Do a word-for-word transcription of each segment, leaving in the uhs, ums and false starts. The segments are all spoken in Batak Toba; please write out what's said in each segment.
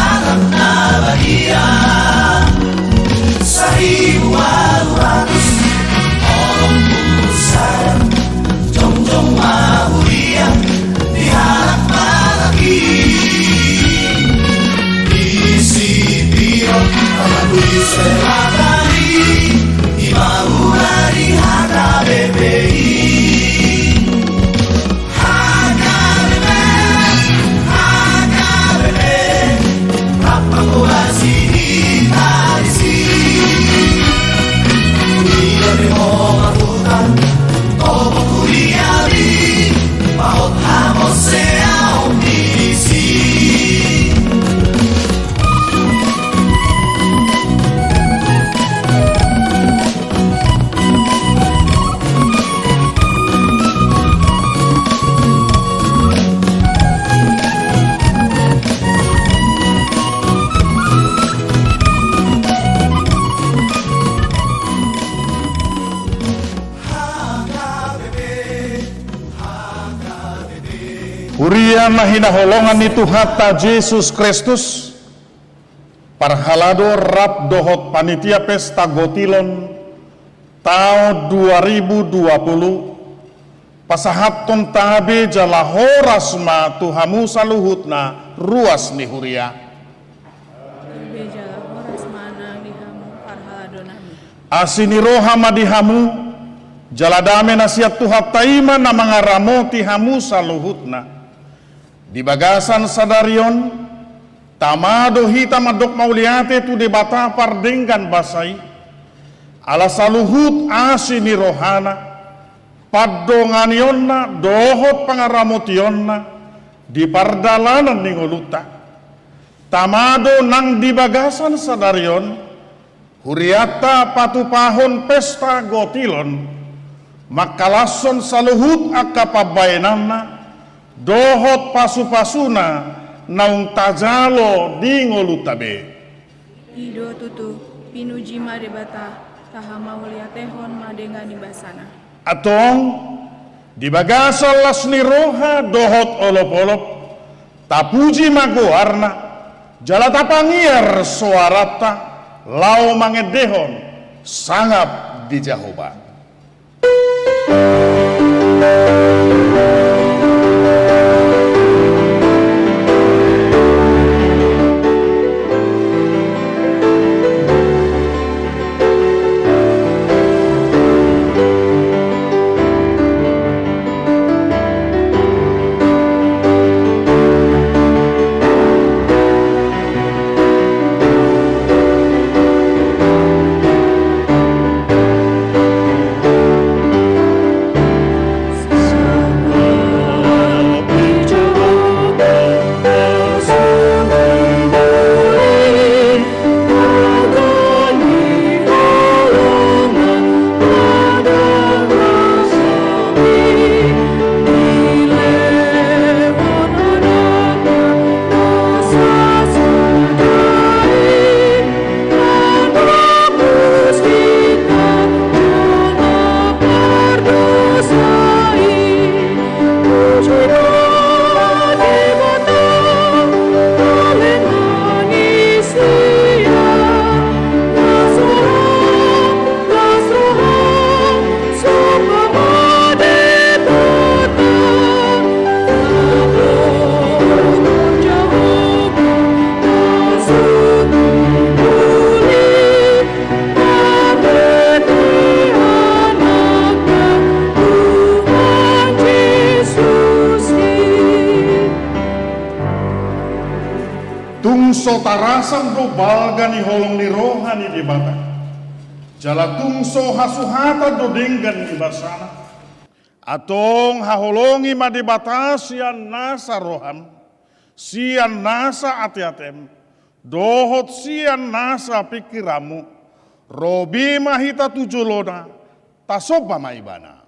Anak na badia, saribu ualu ratus onom pulu sada, jongjong ma huria, di halak Palaki. Di Sipiro, ama Luis Ferrari, di Maura, di H K B P I. H K B P, H K B P, rap ma huria, si hita disi. Huria di Roma, huta, tobo huria di, bahot hamu sian disi. Huria na hinaholongan ni Tuhanta Jesus Kristus, parhalado rap dohot panitia pesta gotilon taon dua ribu dua pulu, pasahathon tabe jala horas ma tu hamu saluhutna ruas ni huria. Tabe jala horas ma nang di hamu parhaladonami. Asi ni roha ma di hamu, jala dame na sian Tuhanta i ma na mangaramoti hamu saluhutna. Di bagasan sadari on, tama do hita mandok mauliate tu Debata pardenggan basa i, ala saluhut asi ni rohana, pandonganionna dohot pangaramotionna di pardalanan ni ngolunta. Tama do nang di bagasan sadari on, hurianta patupahon pesta gotilon, mangkalashon saluhut angka pambahenanna, dohot pasupasuna naung tajalo di ngolunta be. I do tutu, pinuji ma Debata, tahamauliatehon ma denggan ni basana. Antong, di bagasan las ni roha dohot olopolop, tapuji ma goarna, jala tapangiar soaranta, laho mangendehon sangap di Jahowa. Tung so tarasam do balga ni holong ni roha ni Debata, jala tung so hasuhatan do denggan ni basana. Antong haholongi ma Debata sian nasa roham, sian nasa ateatem, dohot sian nasa pingkiranmu, ro be ma hita tu jolona, tasomba ma Ibana.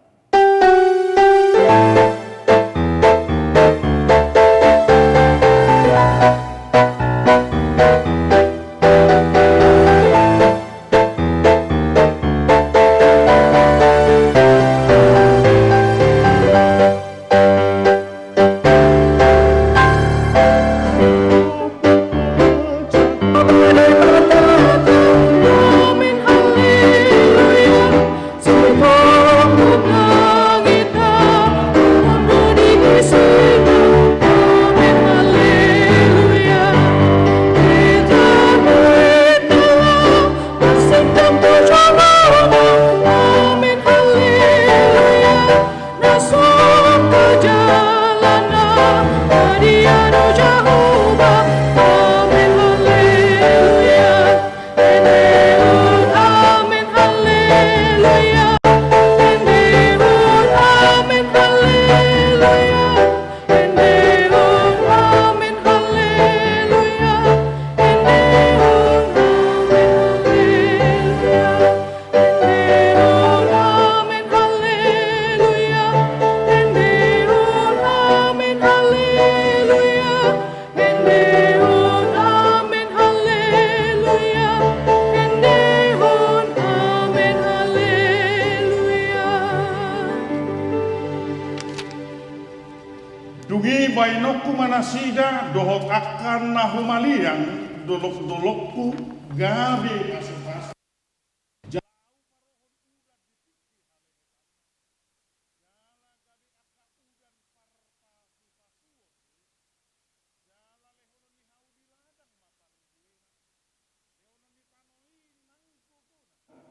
nasida dohot angka na humaliang, dolok-dolokku gabe pasu-pasu. Jala ahu parohon udan di tingki halehetanmu, jala gabe angka udan parpasu-pasuon do i. Jala lehonon ni hau di ladang ma pangguena. Lehonon ni tano i nang gogona.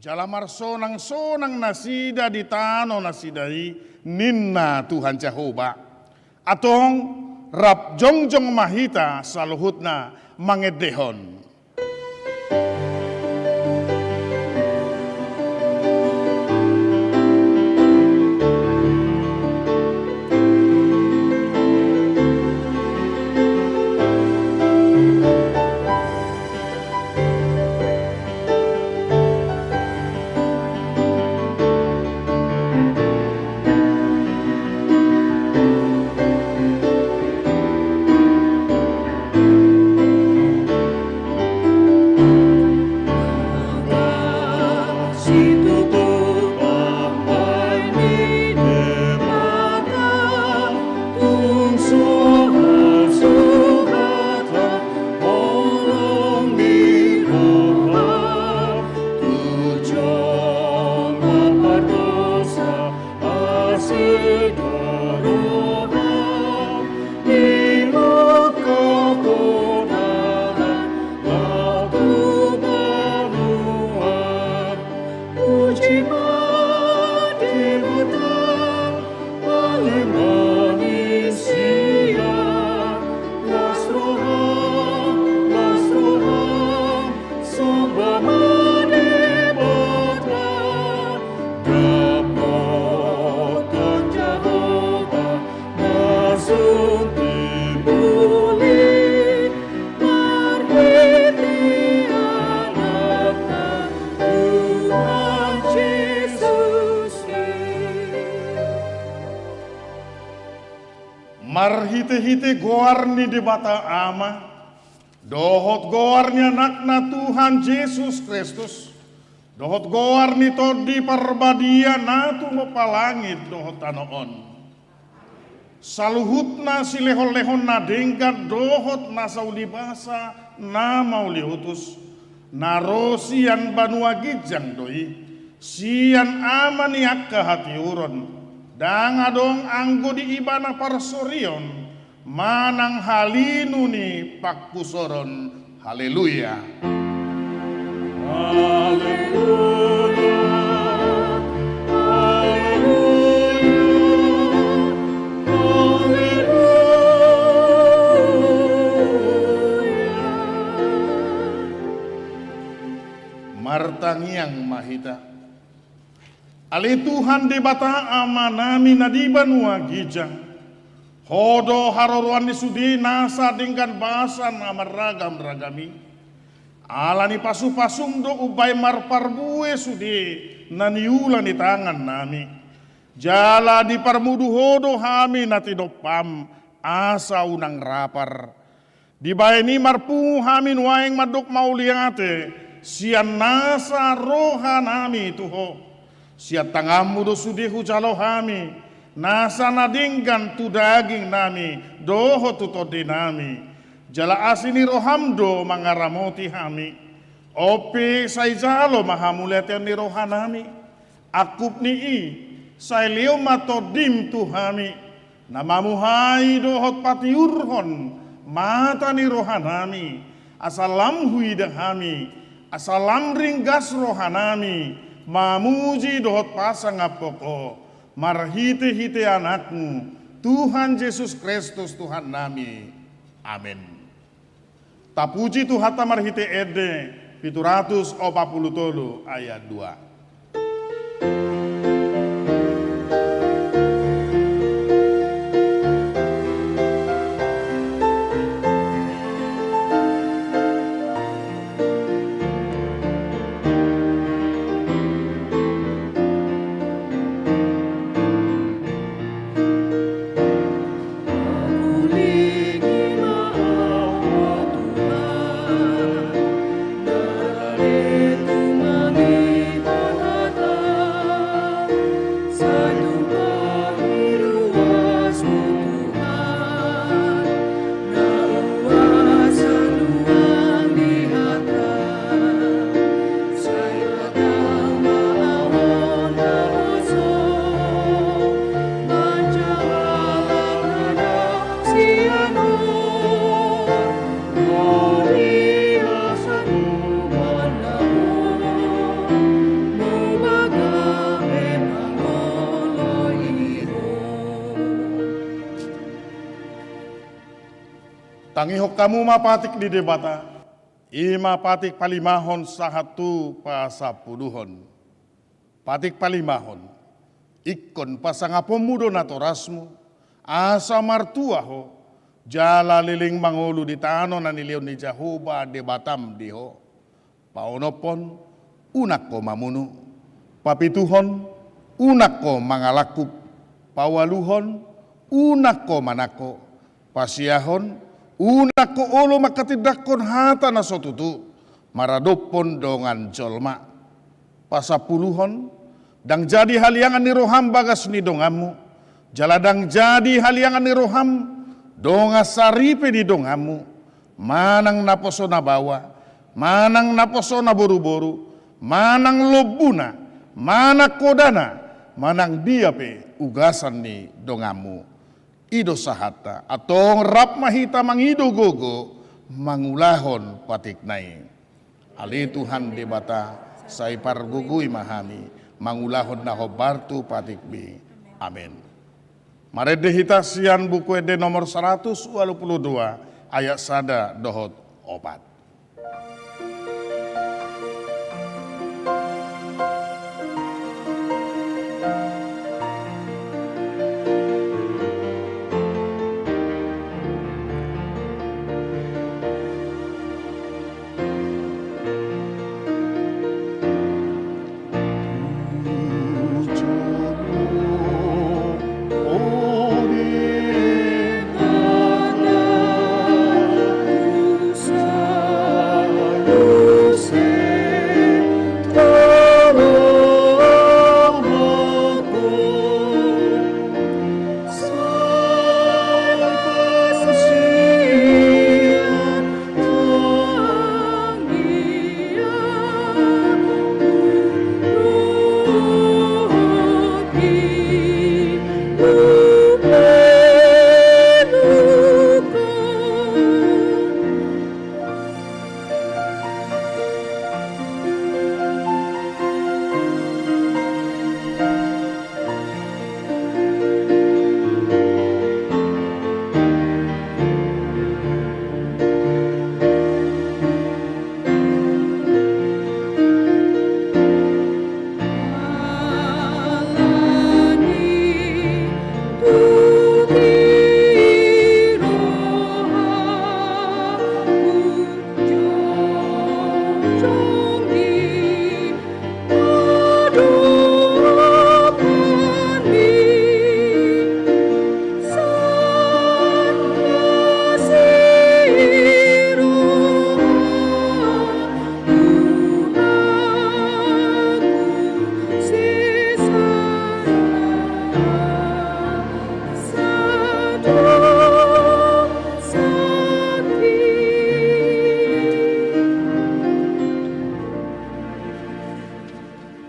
Jala marsonang-sonang nasida di tano nasida i, ninna Tuhan Jahowa. Antong, rap jongjong ma hita saluhutna mangendehon. Marhite-hite goar ni Debata Ama, dohot goar ni Anakna Tuhan Jesus Kristus, dohot goar ni Tondi Parbadia na tumompa langit dohot tano on. Saluhutna silehon-lehon na denggan dohot na saulibasa na mauliutus, na ro sian banua ginjang do i, sian Ama ni angka hatiuron, ndang adong anggo di Ibana parsorion, manang halinu ni pangkusoron. Haleluya. Haleluya. Haleluya. Haleluya. Martangiang ma hita. Ale Tuhan Debata Amanami na di banua ginjang, Ho do haroroan ni sude nasa denggan basa na marragam-ragam i. Ala ni pasu-pasum do umbahen marparbue sude na niula ni tangannami. Jala diparmudu Ho do hami na tinompam, asa unang rapar. Dibahen i marpungu hami nuaeng mandok mauliate, sian nasa rohanami tu Ho. Sian tanganmu do sude hujalo hami, nasa na denggan tu dagingnami, dohot tu tondinami. Jala asi ni roham do mangaramoti hami. On pe sai jalo ma hamauliateon ni rohanami. Angkup ni i, sai lehon ma tondim tu hami, na mamuhai dohot patiurhon mata ni rohanami, asa lam huida hami, asa lam ringgas rohanami, mamuji dohot pasangaphon Ho, marhite-hite Anakmu, Tuhan Jesus Kristus Tuhannami. Amen. Tapuji Tuhanta marhite ende, pitu ratus opat pulu tolu ayat dua. Tangihon hamu ma patik ni Debata, i ma patik palimahon sahat tu pasampuluhon. Patik palimahon. Ingkon pasangaponmu do natorasmu, asa martua ho, jala leleng mangolu di tano na nilehon ni Jahowa Debatam di ho. Paonomhon, unang ho mamunu. Papituhon, unang ho mangalangkup. Paualuhon, unang ho manangko. Pasiahon, unang ho olo manghatindanghon hata na so tutu maradophon dongan jolma. Pasampuluhon, ndang jadi haliangan ni roham bagas ni donganmu, jala ndang jadi haliangan ni roham dongan saripe ni donganmu, manang naposo na baoa, manang naposo na boruboru, manang lombuna, manang hodana, manang dia pe ugasan ni donganmu. I do sahatta, antong rap ma hita mangido gogo mangulahon patikna i. Ale Tuhan Debata, sai pargogoi ma hami mangulahon na hombar tu patikmi. Amen. Marende hita sian Buku Ende nomor saratus ualu pulu dua, ayat sada dohot opat.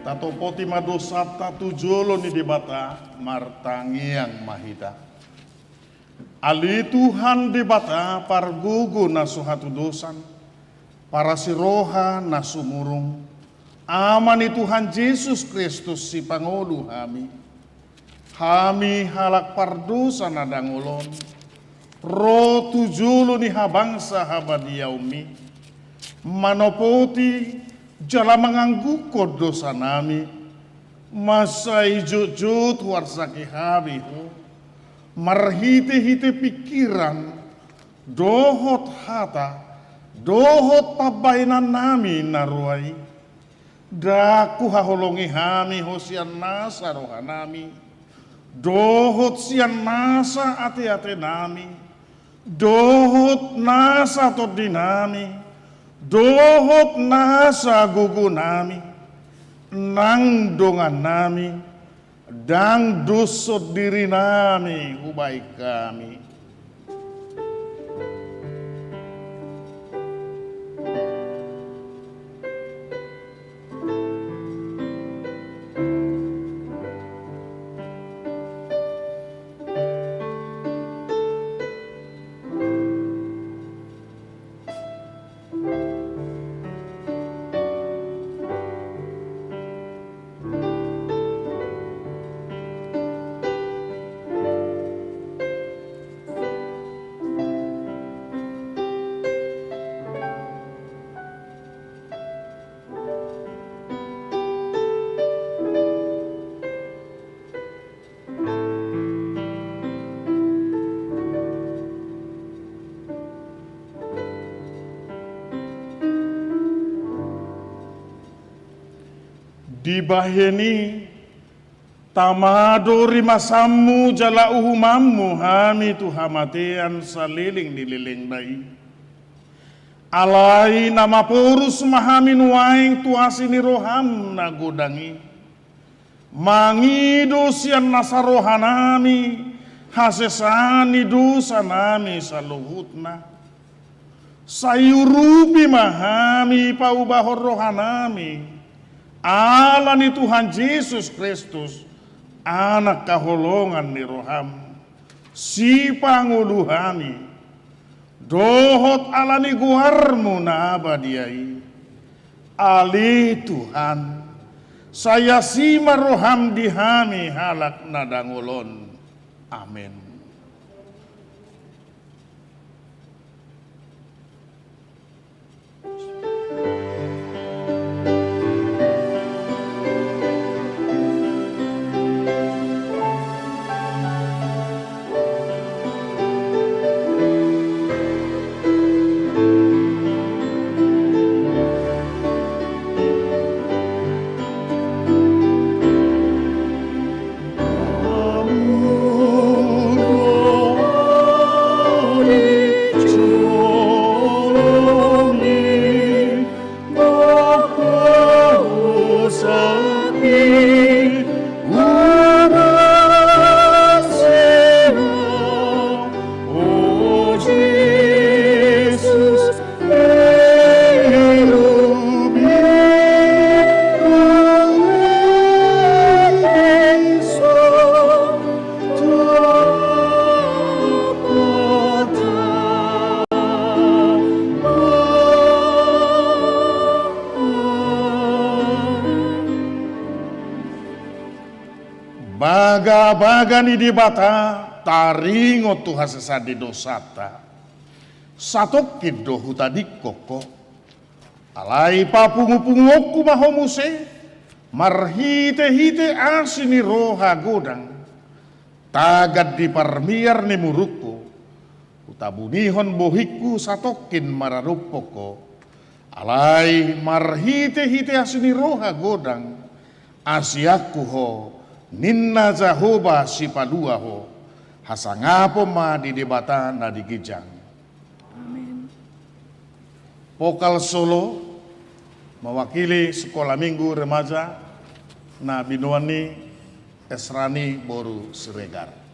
Tatopoti ma dosanta tu jolo ni Debata, martangiang ma hita. Ale Tuhan Debata, pargogo na so hatudosan, parasi roha na sumurung, Ama ni Tuhan Jesus Kristus, sipangolu hami. Hami halak pardosa na dangol on, ro tu jolo ni habangsa habadiaonmi, manopoti jala mangangguhon dosanami, mansai jotjot huarsaki hami Ho, marhitehite pingkiran, dohot hata, dohot pambahenannami na roa i. Ndang huhaholongi hami Ho sian nasa rohanami, dohot sian nasa ateatenami, dohot nasa tondinami, dohot nasa gogonami, nang dongannami, ndang dos sondirinami hubahen hami. Dibahen i, tama do rimasanmu jala uhumanmu hami tu hamatean saleleng ni lelengna i. Alai na maporus ma hami nuaeng tu asi ni roham na godang i. Mangido sian nasa rohanami hasesaan ni dosanami saluhutna. Sai urupi ma hami paubahon rohanami, ala ni Tuhan Jesus Kristus, Anak haholongan ni roham, Sipangolu hami, dohot ala ni goarmu na badia i. Ale Tuhan, sai asi ma roham di hami halak na dangol on. Amen. Bagabaga ni Debata taringot tu hasesaan ni dosanta. Satongkin do hutadingkon ho. Alai papungupunguonku ma ho muse marhitehite asi ni roha godang. Tagan di parmiar ni murukku, hutabunihon bohingku satongkin maradophon ho. Alai marhitehite asi ni roha godang, asianku ho, ninna Jahowa Sipalua ho. Hasangapon ma di Debata na di ginjang. Amen. Vokal solo mewakili Sekolah Minggu Remaja na binoan ni Esrani boru Siregar.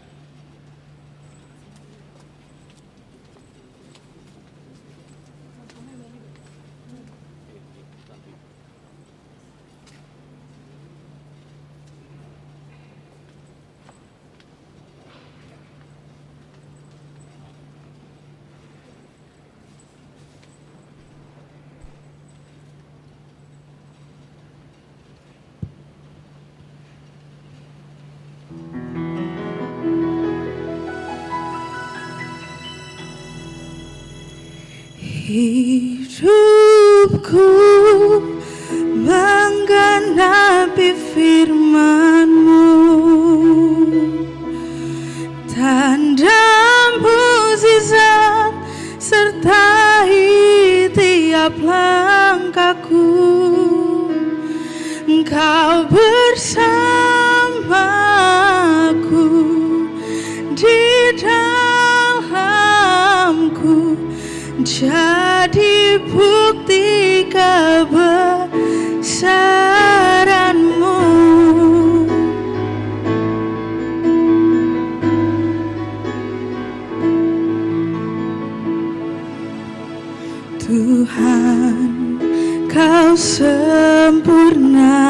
Hidupku menggenapi firman-Mu, tanda mujizat sertai tiap langkahku. Engkau bersamaku di dalamku, jadi bukti kebesaran-Mu. Tuhan, Kau sempurna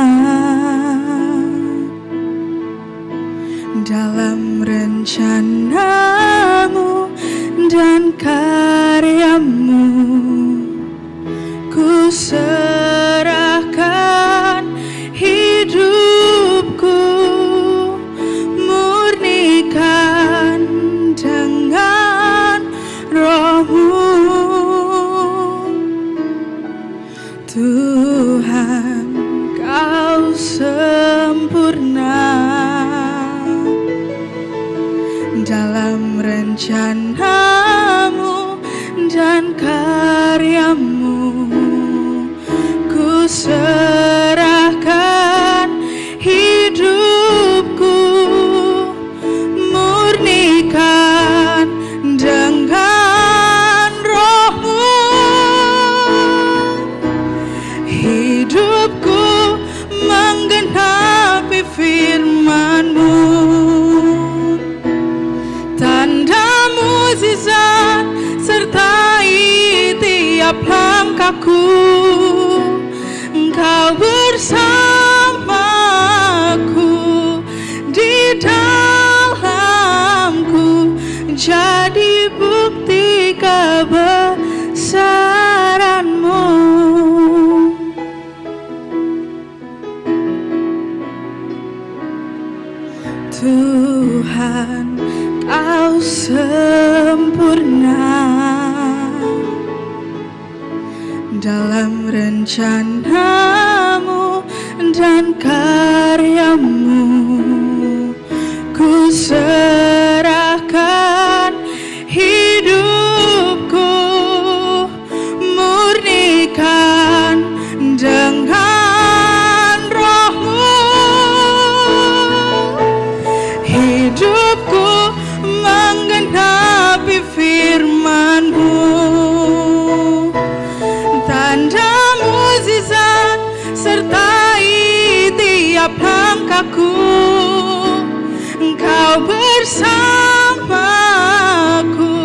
dalam rencana-Mu dan karya-Mu. Ku serahkan hidupku, murnikan dengan Roh-Mu. Tuhan, Kau sempurna dalam rencana-Mu dan karya-Mu. Ku serahkan Engkau bersamaku, di dalamku, jadi bukti kebesaran-Mu. Tuhan, Kau sempurna dalam rencana-Mu dan karya-Mu. Ku serahkan hidupku, murnikan dengan Roh-Mu. Hidupku menggenapi firman-Mu. Tanda mujizat sertai tiap langkahku. Engkau bersamaku,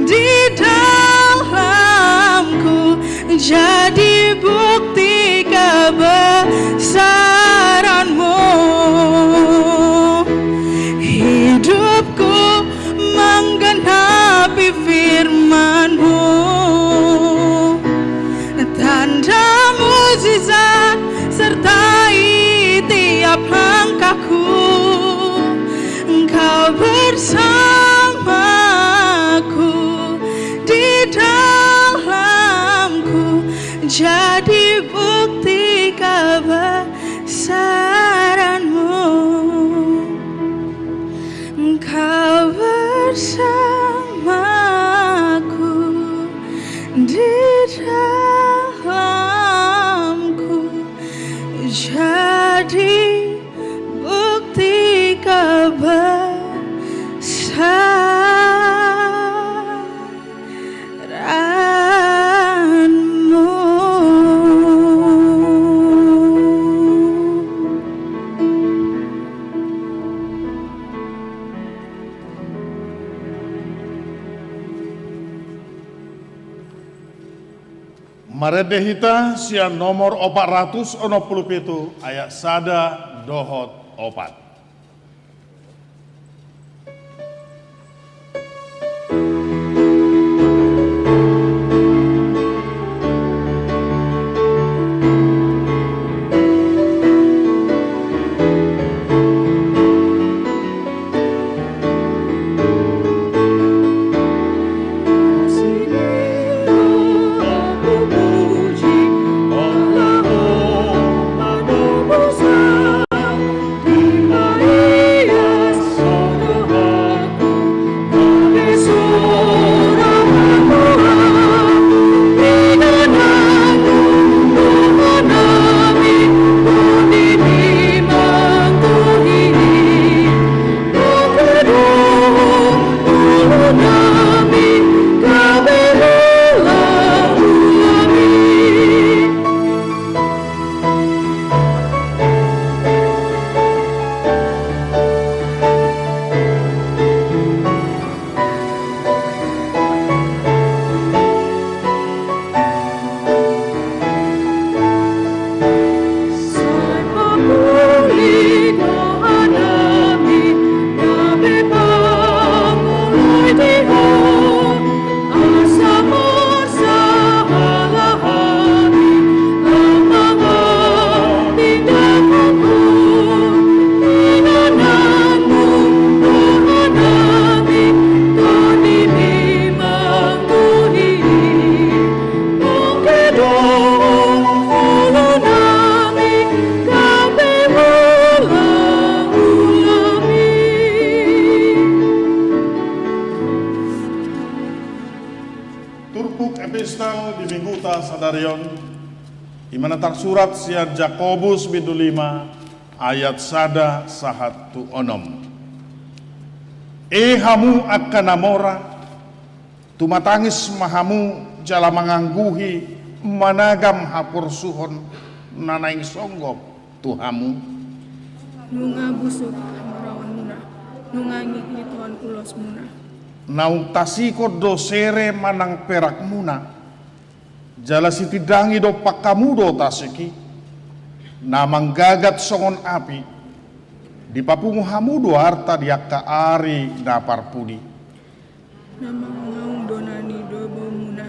di dalamku, jadi bukti kebesaran-Mu. Hidupku menggenapi firman-Mu. Tanda mujizat sertai tiap langkahku. Engkau bersamaku, di dalamku, jadi bukti kebesaran-Mu. Engkau bersamaku, di dalamku, jadi bukti kebesaran-Mu. Marende hita sian nomor opat ratus onom pulu pitu, ayat sada dohot opat. Turpuk epistel di mingguta sadari on, i ma na tarsurat sian Jakobus bindu lima ayat sada sahat tu onom. E hamu angka na mora, tumatangis ma hamu jala mangangguhi managam haporsuhon na naeng songgop tu hamu? Nunga busuk hamoraonmuna, nunga ngigitihon ulosmuna. Naung tasikon do sere manang perakmuna, Jala sitindangi dompak hamu do tasik i, na manggagat songon api, dipapungu hamu do arta di angka ari na parpudi. Na mangaung do na nidobumuna,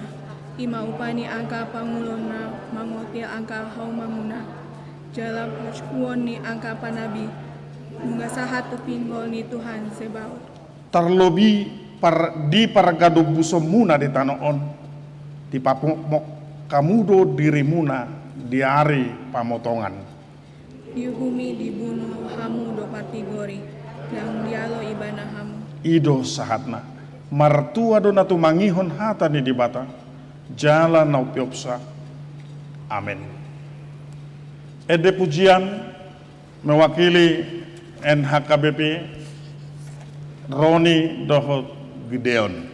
i ma upa ni angka pangulonna mangotil angka haumamuna, jala parsuhuon ni angka panabi, nunga sahat tu pinggol ni Tuhan Sebaot. Tarlobi par-, di pargadobusonmuna di tano on, dipamokmok hamu do dirimuna di ari pamotongan. Diuhumi dibunu hamu do partigor i, ndang dialo ibana hamu. I do sahatna. Martua do na tumangihon hata ni Debata, jala na umpeopsa. Amen. Ende pujian mewakili N H K B P, Roni dohot Gideon.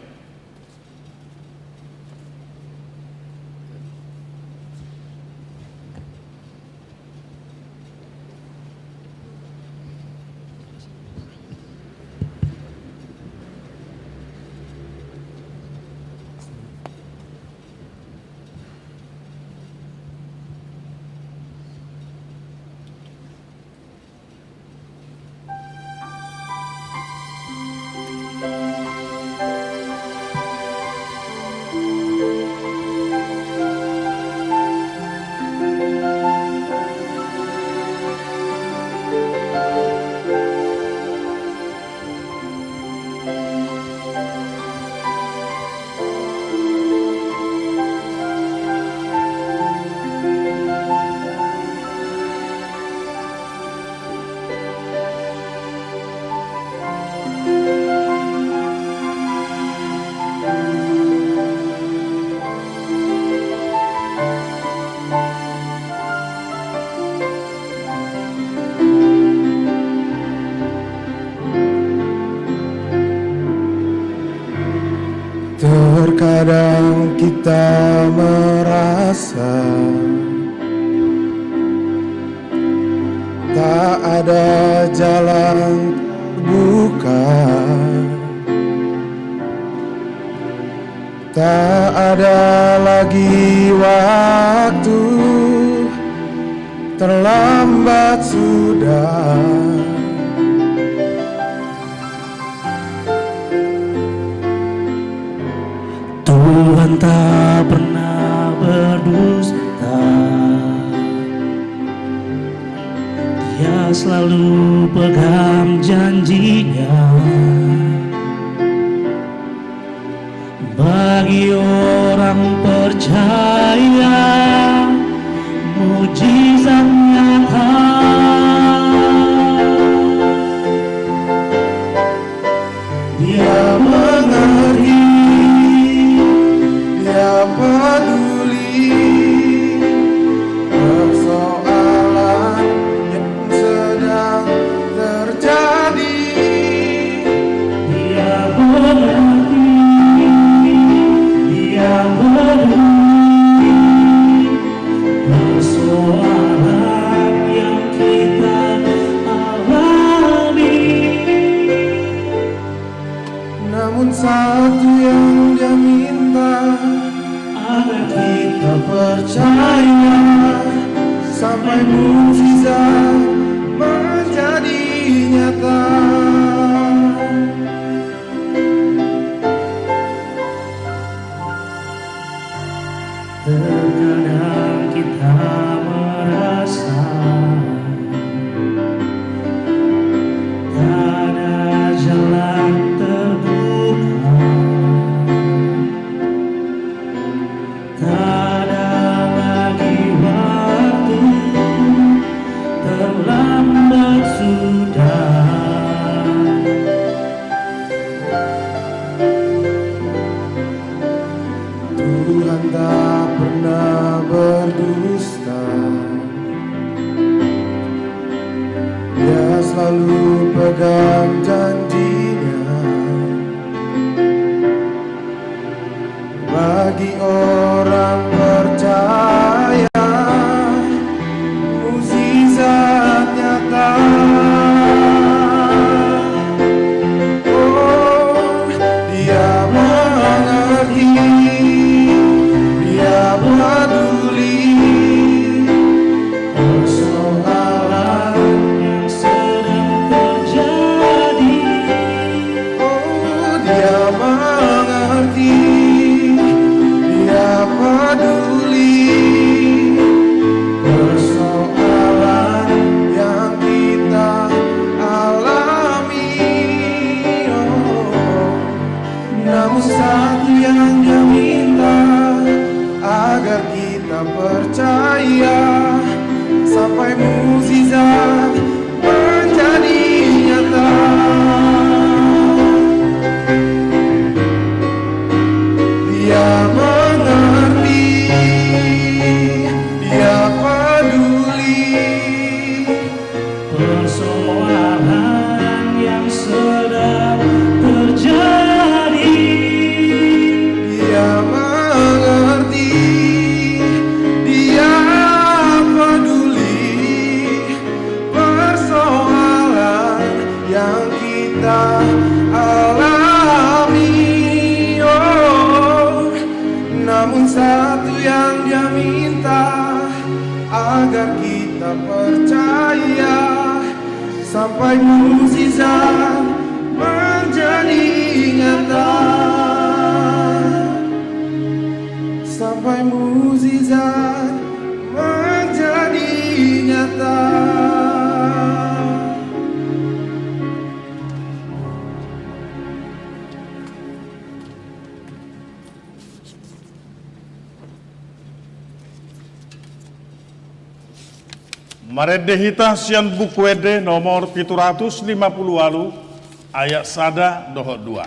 Terkadang kita merasa tak ada jalan terbuka. Tak ada lagi waktu, terlambat sudah. Tuhan tak pernah berdusta. Dia selalu pegang janji-Nya. Bagi orang percaya, mujizat nyata. Dia mengerti, Dia peduli persoalan yang sedang terjadi. Dia mengerti, Dia peduli persoalan yang kita alami. Namun satu yang Dia minta, agar kita percaya sampai mujizat menjadi nyata. Terkadang kita merasa tak ada jalan terbuka, tak ada lagi waktu, terlambat sudah. Tuhan tak pernah berdusta. Dia selalu pegang janji-Nya. Bagi orang percaya, mujizat nyata. Oh, Dia mengerti, Dia Percaya sampai mujizat menjadi nyata. Dia mengerti, Dia peduli. Persoalan yang sedang terjadi. Dia mengerti, Dia peduli persoalan yang kita alami. Oh, namun satu yang Dia minta, agar kita percaya sampai mujizat menjadi nyata. Sampai mujizat menjadi nyata. Marende hita sian Buku Ende nomor pitu ratus lima pulu ualu, ayat sada dohot dua.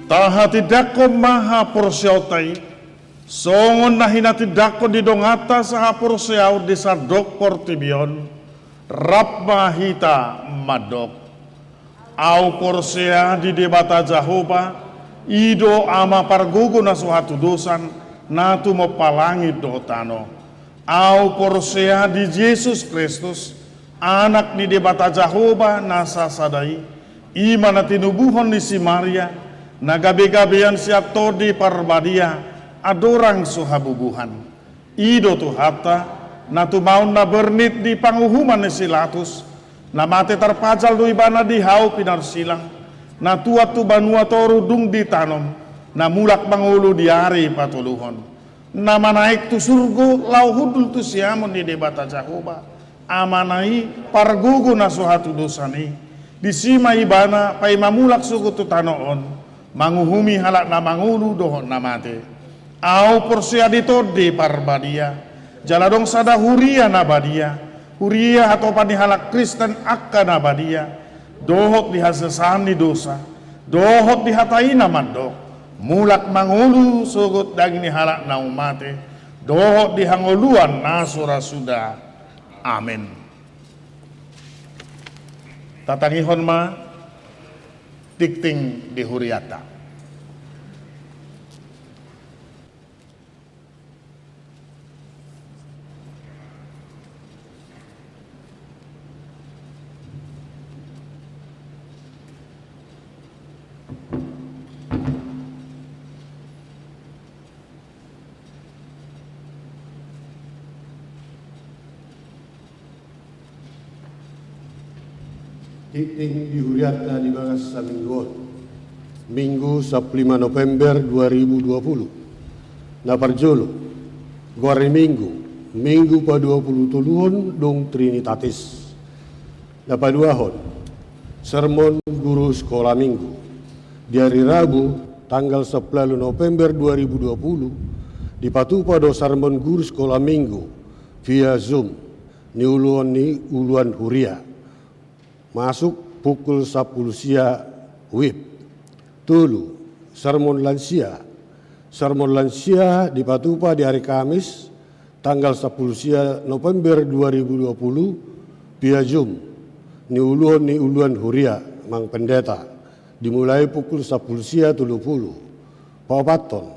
Tahatindangkon ma haporseaonta i, songon na hinatindangkon ni donganta sahaporseaon di sandok portibi on. Rap ma hita mandok. Ahu porsea di Debata Jahowa, i do Ama pargogo na so hatudosan, na tumompa langit dohot tano. Ahu porsea di Jesus Kristus, Anak ni Debata Jahowa na sasada i, i ma na tinubuhon ni si Maria, na gabegabean sian Tondi Parbadia, andorang so habubuhan. I do Tuhanta, na tumaon na bernit di panguhuman ni si Latus, na mate tarpajal do Ibana di hau pinarsilang, na tuat tu banua toru dung ditanom, na mulak mangolu di ari patoluhon, na manaek tu surgo laho hundul tu siamun ni Debata Jahowa, Amana i pargogo na so hatudosan i. Disi ma Ibana paima mulak sogot tu tano on, manguhumi halak na mangolu dohot na mate. Ahu porsea di Tondi Parbadia, jala adong sada huria na badia, huria hatopan ni halak Kristen angka na badia, dohot di hasesaan ni dosa, dohot di hata i na mandok, mulak mangolu sogot daging ni halak na mate, dohot di hangoluan na so ra suda. Amen. Tatangihon ma tingting di hurianta. Tingting di hurianta di bagas saminggu on. Minggu, sampulu lima November dua ribu dua puluh. Na parjolo, goar ni Minggu, Minggu paduapulutoluhon dung Trinitatis. Na paduahon, sermon guru sekolah Minggu. Di ari Rabu, tanggal sampulu ualu November dua ribu dua puluh, dipatupa do sermon guru sekolah Minggu via Zoom, niuluhon ni uluan huria. Masuk pukul sampulu sia WIB. Tolu, sermon lansia. Sermon lansia dipatupa di ari Kamis, tanggal sampulu sia November dua ribu dua puluh, via Zoom, niuluhon ni uluan huria, Amang Pendeta. Dimulai pukul sampulu sia tolu pulu. Paopathon,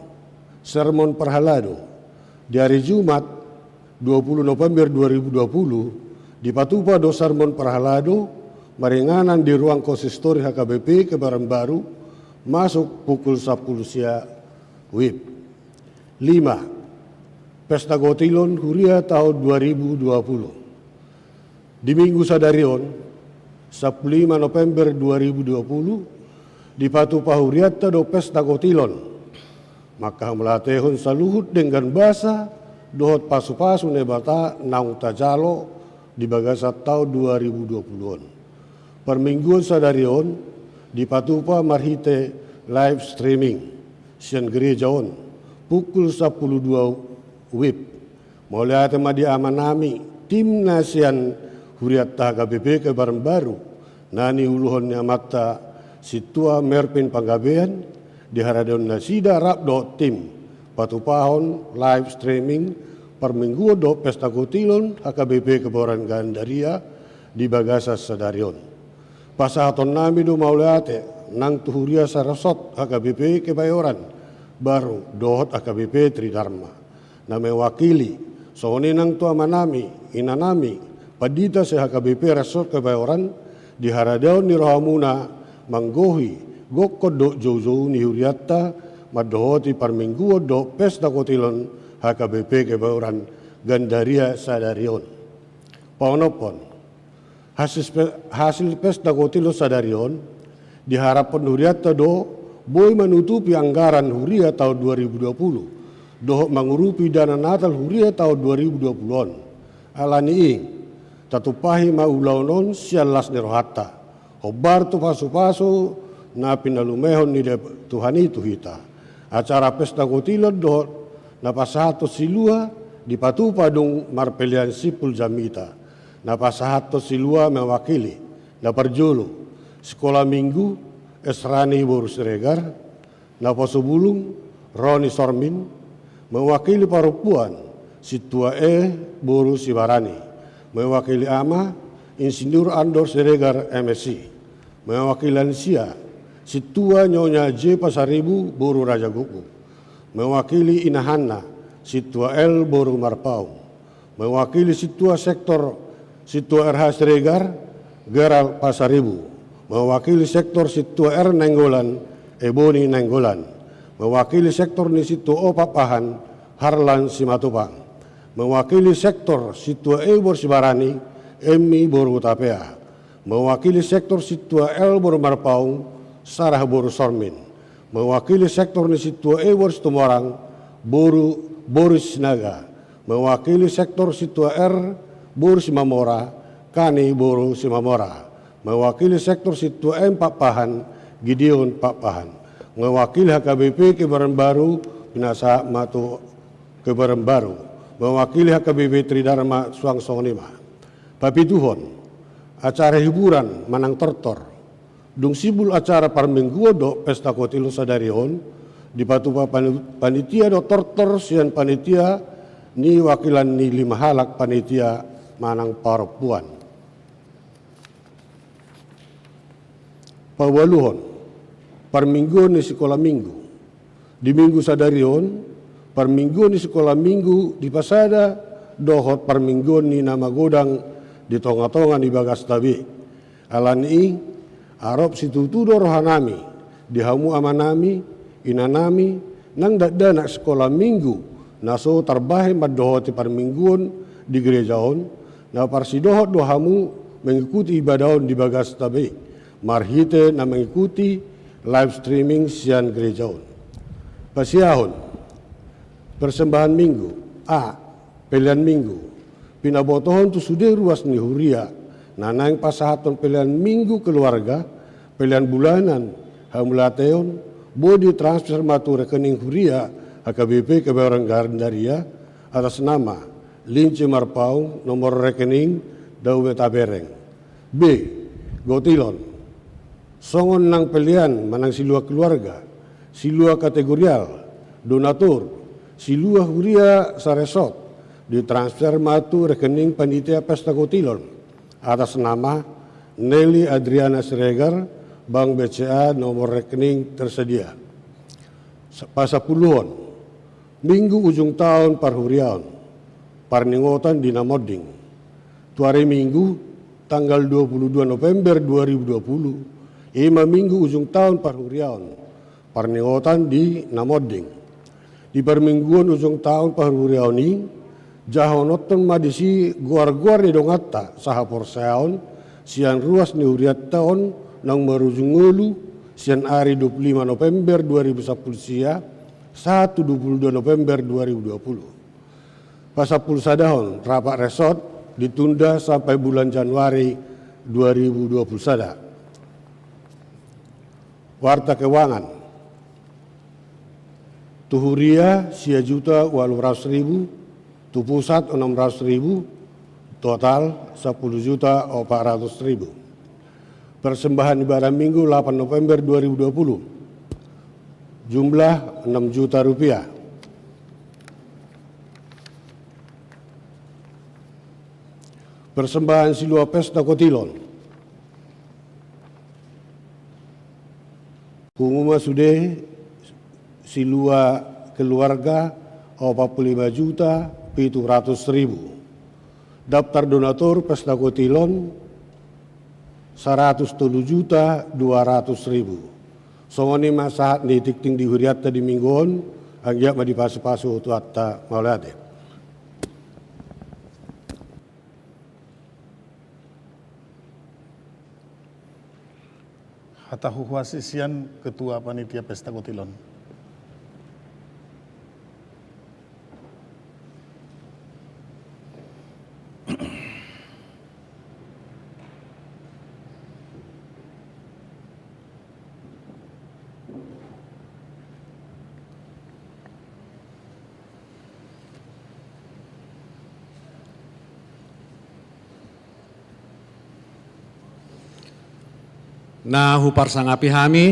sermon parhalado. Di ari Jumat, dua puluh November dua ribu dua puluh, dipatupa do sermon parhalado maringanan di ruang konsistori H K B P Kebayoran Baru, masuk pukul sampulu sia WIB. Lima, pesta kotilon huria taon dua ribu dua puluh. Di Minggu sadari on, sampulu lima November dua ribu dua puluh, dipatupa hurianta do pesta kotilon. Mangkahamauliatehon saluhut denggan basa dohot pasupasu ni Debata naung tajalo di bagasan taon dua ribu dua puluh on. Parmingguon sadari on dipatupa marhite live streaming sian gereja on, pukul sampulu dua WIB. Mauliate ma di amanami, tim na sian hurianta H K B P Kebayoran Baru, na niuluhon ni amanta Sintua Mervin Panggabean, di haradeon nasida rap dohot tim patupahon live streaming parmingguon dohot pesta kotilon H K B P Kebayoran Gandaria di bagasan sadari on. Pasahatonnami do mauliate nang tu huria sarasothon H K B P Kebayoran Baru dohot H K B P Tridharma na mewakili, songon i nang tu amanami, inanami, pandita se-H K B P Resort Kebayoran, di haradeon ni rohamuna manggohi gokhon dohot joujou ni hurianta mandohoti parmingguon dohot pesta kotilon H K B P Kebayoran Gandaria sadari on. Paonomhon, hasil pe-, hasil pesta kotilon sadari on diharaphon hurianta do boi manutupi anggaran huria taon dua ribu dua puluh dohot mangurupi dana Natal huria taon dua ribu dua puluh on. Alani i, tatumpahi ma ulaon on sian las ni rohanta, hombar tu pasupasu na pinalumehon ni Deb-, Tuhan i tu hita. Acara pesta kotilon dohot na pasahathon silua dipatupa dung marpelean simpul jamita. Na pasahathon silua mewakili, na parjolo, Sikola Minggu, Esrani boru Siregar, na pasubulung, Roni Sormin, mewakili parompuan, Sintua E boru Sibarani, mewakili ama, Insinyur Andor Siregar, M Si, mewakili lansia, Sintua Nyonya J Pasaribu boru Raja Gukguk, mewakili inahanna, Sintua L boru Marpaung, mewakili Sintua Sektor, Sintua R H Siregar, Geral Pasaribu, mewakili Sektor Sintua R Nainggolan, Eboni Nainggolan, mewakili Sektor ni Sintua O Pakpahan, Harlan Simatupang, mewakili Sektor Sintua E boru Sibarani, Emmi boru Hutapea, mewakili Sektor Sintua L boru Marpaung, Sarah boru Sormin, mewakili Sektor ni Sintua E boru Situmorang, boru Boris Sinaga, mewakili Sektor Sintua R boru Simamora, Kani boru Simamora, mewakili Sektor Sintua M Pakpahan, Gideon Pakpahan, mewakili H K B P Kebayoran Baru, pinasahat ma tu Kebayoran Baru, mewakili H K B P Tridharma suang songon i ma. Papituhon, acara hiburan manang tortor, Dung simbul acara parmingguon dohot pesta kotilon sadari on, dipatupa pani-, panitia dohot tortor sian panitia ni wakilan ni lima halak panitia manang parompuan. Paualuhon, parmingguon ni sikola minggu. Di minggu sadari on, parmingguon ni sikola minggu dipasada dohot parmingguon ni na magodang di tongatonga ni bagasta be. Alani i, arop situtu do rohanami di hamu amanami, inanami, nang dakdanak sikola minggu na so tarbahen mandohoti parmingguon di gereja on, na parsidohot do hamu mengikuti ibadah on di bagasta be marhite na mengikuti live streaming sian gereja on. Pasiahon, persembahan minggu. A. Pelean minggu. Pinabotohon tu sude ruas ni huria na naeng pasahathon pelean minggu keluarga, pelean bulanan, hamauliateon, boi ditransfer ma tu rekening huria H K B P Kebayoran Gandaria atas nama Lince Marpaung, nomor rekening Daumetabereng. B. Gotilon. Songon nang pelean manang silua keluarga, silua kategorial, donatur, silua huria saresort, ditransfer ma tu rekening panitia pesta gotilon atas nama Nelly Adriana Siregar, Bank B C A, nomor rekening tersedia. Sa-, pasapuluhon, minggu ujung taon parhuriaon, parningotan di na monding. Tu ari Minggu, tanggal dua puluh dua November dua ribu dua puluh, i ma minggu ujung taon parhuriaon, parningotan di na monding. Di parmingguon ujung taon parhuriaon i, jahononhon ma disi goargoar ni donganta sahaporseaon sian ruas ni hurianta on naung marujung ngolu sian ari dua puluh lima November dua ribu sampulu sia sahat tu dua puluh dua November dua ribu dua puluh. Pasampulusadahon, rapat resort ditunda sampai bulan Januari dua ribu dua puluh sada. Warta keuangan. Tu huria sia juta ualu ratus ribu, tu pusat enam ratus ribu, total sepuluh juta empat ratus ribu. Persembahan ibadah Minggu delapan November dua ribu dua puluh, jumlah enam juta rupiah. Persembahan silua pesta kotilon. Pungu ma sude silua keluarga opat puluh lima juta pitu ratus ribu. Daftar donatur pesta kotilon saratus tolu juta dua ratus ribu. Songon i ma sahat ni tingting di hurianta di minggu on, anggiat ma dipasupasu Tuhanta, mauliate. Hata huhuasi sian Ketua Panitia Pesta Gotilon. Na huparsangapi hami,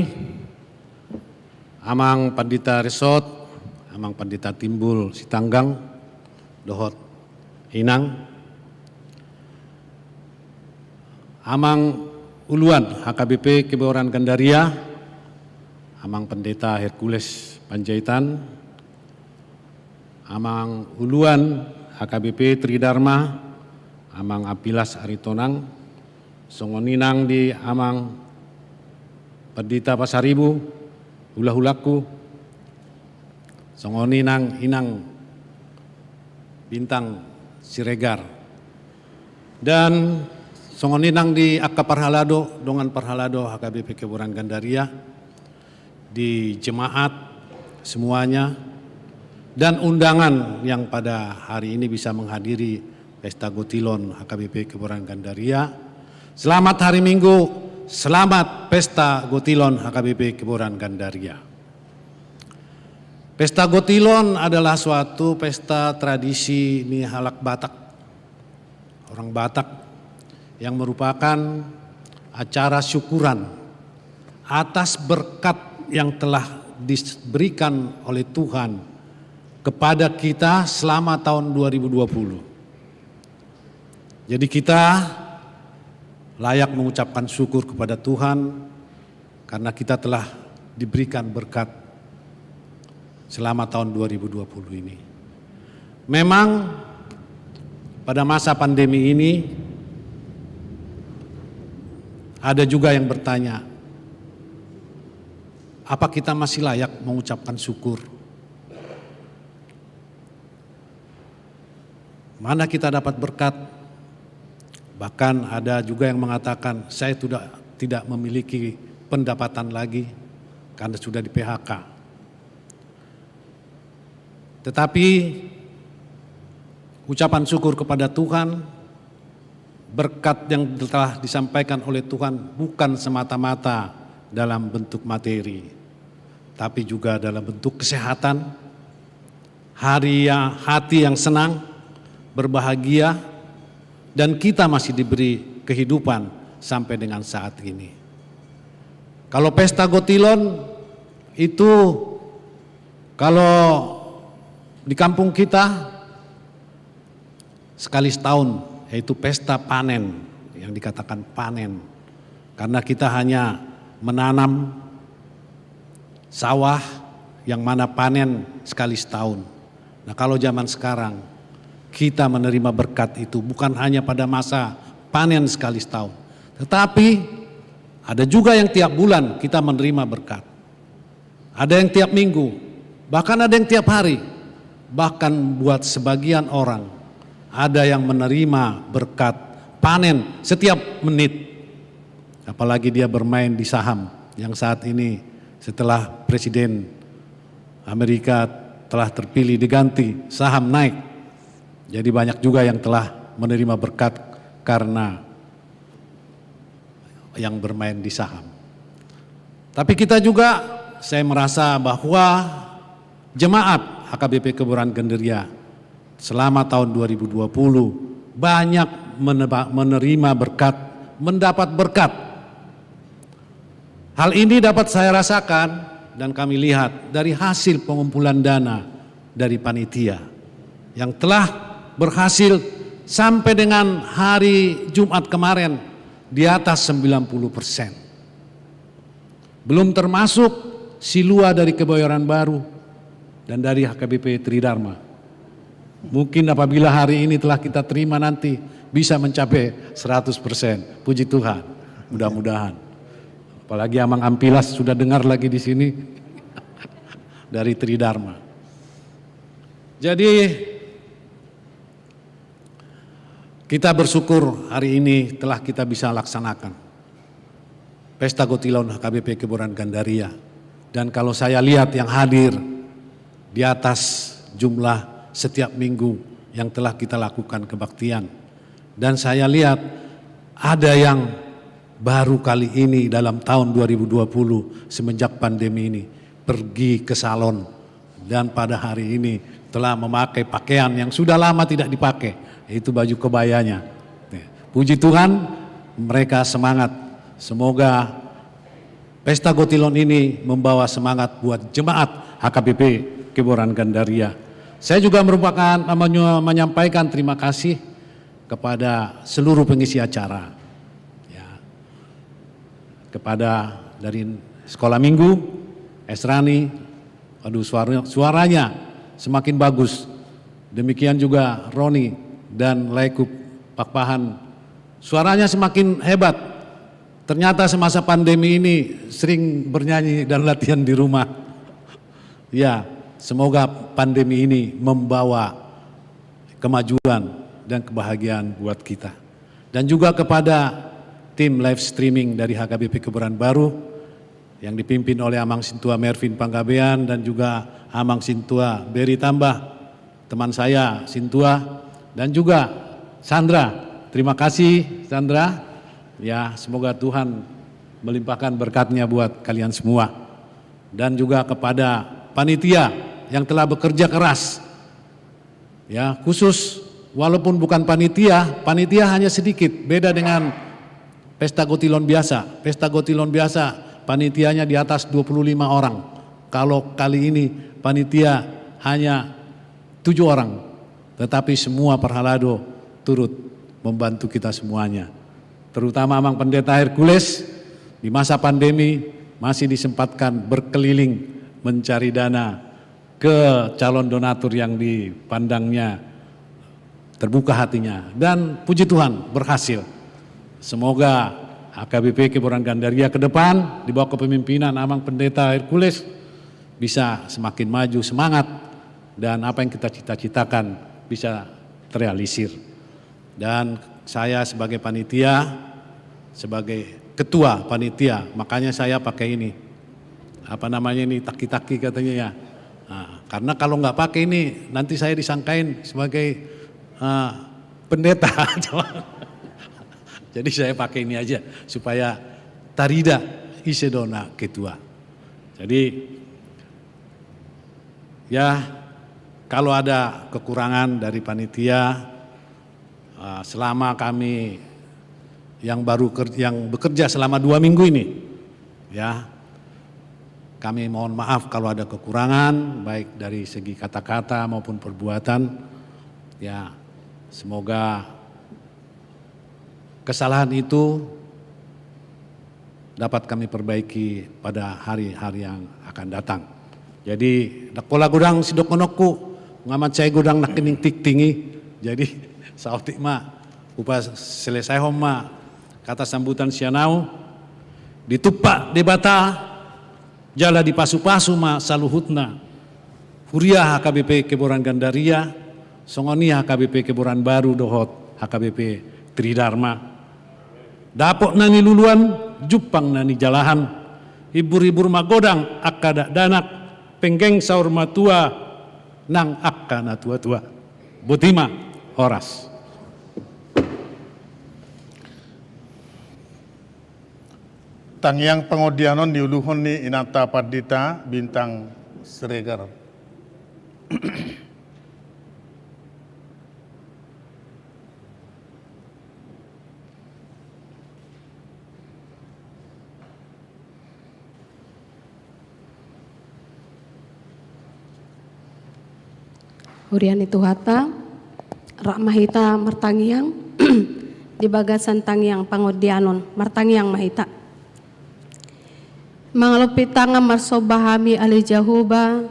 Amang Pandita Resort, Amang Pandita Timbul Sitanggang, dohot Inang, Amang Uluan H K B P Kebayoran Gandaria, Amang Pendeta Hercules Panjaitan, Amang Uluan H K B P Tridharma, Amang Ampilas Aritonang, songon i nang di Amang Pandita Pasaribu, hulahulangku, songon i nang Inang Bintang Siregar. Dan songon i nang di angka parhalado, dongan parhalado H K B P Kebayoran Gandaria, di jemaat semuanya, dan undangan yang pada hari ini bisa menghadiri Pesta Gotilon H K B P Kebayoran Gandaria. Selamat Hari Minggu, selamat Pesta Gotilon H K B P Kebayoran Gandaria. Pesta Gotilon adalah suatu pesta tradisi ni halak Batak, orang Batak, yang merupakan acara syukuran atas berkat yang telah diberikan oleh Tuhan kepada kita selama tahun dua ribu dua puluh. Jadi kita layak mengucapkan syukur kepada Tuhan karena kita telah diberikan berkat selama tahun dua ribu dua puluh ini. Memang pada masa pandemi ini ada juga yang bertanya, apa kita masih layak mengucapkan syukur? Mana kita dapat berkat? Bahkan ada juga yang mengatakan, saya sudah tidak memiliki pendapatan lagi karena sudah di-P H K. Tetapi ucapan syukur kepada Tuhan, berkat yang telah disampaikan oleh Tuhan bukan semata-mata dalam bentuk materi, tapi juga dalam bentuk kesehatan, hari ya, hati yang senang, berbahagia, dan kita masih diberi kehidupan sampai dengan saat ini. Kalau pesta Gotilon itu, kalau di kampung kita, sekali setahun, yaitu pesta panen, yang dikatakan panen. Karena kita hanya menanam sawah yang mana panen sekali setahun. Nah, kalau zaman sekarang, kita menerima berkat itu bukan hanya pada masa panen sekali setahun, tetapi ada juga yang tiap bulan kita menerima berkat. Ada yang tiap minggu, bahkan ada yang tiap hari. Bahkan buat sebagian orang, ada yang menerima berkat panen setiap menit. Apalagi dia bermain di saham yang saat ini setelah Presiden Amerika telah terpilih diganti, saham naik. Jadi banyak juga yang telah menerima berkat karena yang bermain di saham. Tapi kita juga, saya merasa bahwa jemaat H K B P Kebayoran Gandaria selama tahun dua ribu dua puluh banyak meneba-, menerima berkat, mendapat berkat. Hal ini dapat saya rasakan dan kami lihat dari hasil pengumpulan dana dari panitia yang telah berhasil sampai dengan hari Jumat kemarin di atas sembilan puluh persen. Belum termasuk si Lua dari Kebayoran Baru dan dari H K B P Tridharma. Mungkin apabila hari ini telah kita terima, nanti bisa mencapai seratus persen. Puji Tuhan. Mudah-mudahan. Apalagi Amang Ampilas sudah dengar lagi di sini dari Tridharma. Jadi, kita bersyukur hari ini telah kita bisa laksanakan Pesta Gotilon H K B P Kebayoran Gandaria. Dan kalau saya lihat yang hadir di atas jumlah setiap minggu yang telah kita lakukan kebaktian. Dan saya lihat ada yang baru kali ini dalam tahun dua ribu dua puluh semenjak pandemi ini pergi ke salon dan pada hari ini telah memakai pakaian yang sudah lama tidak dipakai, yaitu baju kebayanya. Ya, puji Tuhan, mereka semangat. Semoga Pesta Gotilon ini membawa semangat buat jemaat H K B P Kebayoran Gandaria. Saya juga merupakan menye-, menyampaikan terima kasih kepada seluruh pengisi acara. Ya. Kepada dari Sekolah Minggu, Esrani, aduh, suara-, suaranya semakin bagus. Demikian juga Roni dan Laekup Pakpahan. Suaranya semakin hebat. Ternyata semasa pandemi ini sering bernyanyi dan latihan di rumah. Ya, semoga pandemi ini membawa kemajuan dan kebahagiaan buat kita. Dan juga kepada tim live streaming dari H K B P Kebayoran Baru yang dipimpin oleh Amang Sintua Mervin Panggabean dan juga Amang Sintua Beri Tambah, teman saya Sintua, dan juga Sandra. Terima kasih, Sandra. Ya, semoga Tuhan melimpahkan berkatnya buat kalian semua. Dan juga kepada panitia yang telah bekerja keras. Ya, khusus walaupun bukan panitia, panitia hanya sedikit, beda dengan Pesta Gotilon biasa. Pesta Gotilon biasa panitianya di atas dua puluh lima orang. Kalau kali ini panitia hanya tujuh orang, tetapi semua parhalado turut membantu kita semuanya. Terutama Amang Pendeta Hercules, di masa pandemi masih disempatkan berkeliling mencari dana ke calon donatur yang dipandangnya terbuka hatinya. Dan puji Tuhan, berhasil. Semoga H K B P Keboran Gandaria ke depan, di bawah kepemimpinan Amang Pendeta Hercules, bisa semakin maju semangat dan apa yang kita cita-citakan bisa terrealisir. Dan saya sebagai panitia, sebagai ketua panitia, makanya saya pakai ini. Apa namanya ini, taki-taki katanya ya. Nah, karena kalau nggak pakai ini, nanti saya disangkain sebagai, eh, pendeta. Jadi saya pakai ini aja supaya tarida ise do na ketua. Jadi, ya, kalau ada kekurangan dari panitia, eh, selama kami yang baru ker-, yang bekerja selama dua minggu ini, ya, kami mohon maaf kalau ada kekurangan, baik dari segi kata-kata maupun perbuatan. Ya, semoga kesalahan itu dapat kami perbaiki pada hari-hari yang akan datang. Jadi, ndang pola godang sidohononku, nga mansai godang nangkining tingting i. Jadi, saotik ma hupaselesaihon ma kata sambutan sian au. Ditumpak Debata jala dipasupasu ma saluhutna huria H K B P Keboran Gandaria, songon i H K B P Keboran Baru dohot H K B P Tridharma. Dapot na niluluan, jumpang na nijalahan, hibur-hibur magodang angka dakdanak, penggeng saur matua nang angka na tua-tua. Boti ma, horas. Tangiang pangondianon diuluhon ni inanta pandita Bintang Siregar. Huria ni Tuhanta, rap ma hita martangiang di bagasan tangiang pangondianon, martangiang ma hita. Mangalompit tangan marsomba hami ale Jahowa,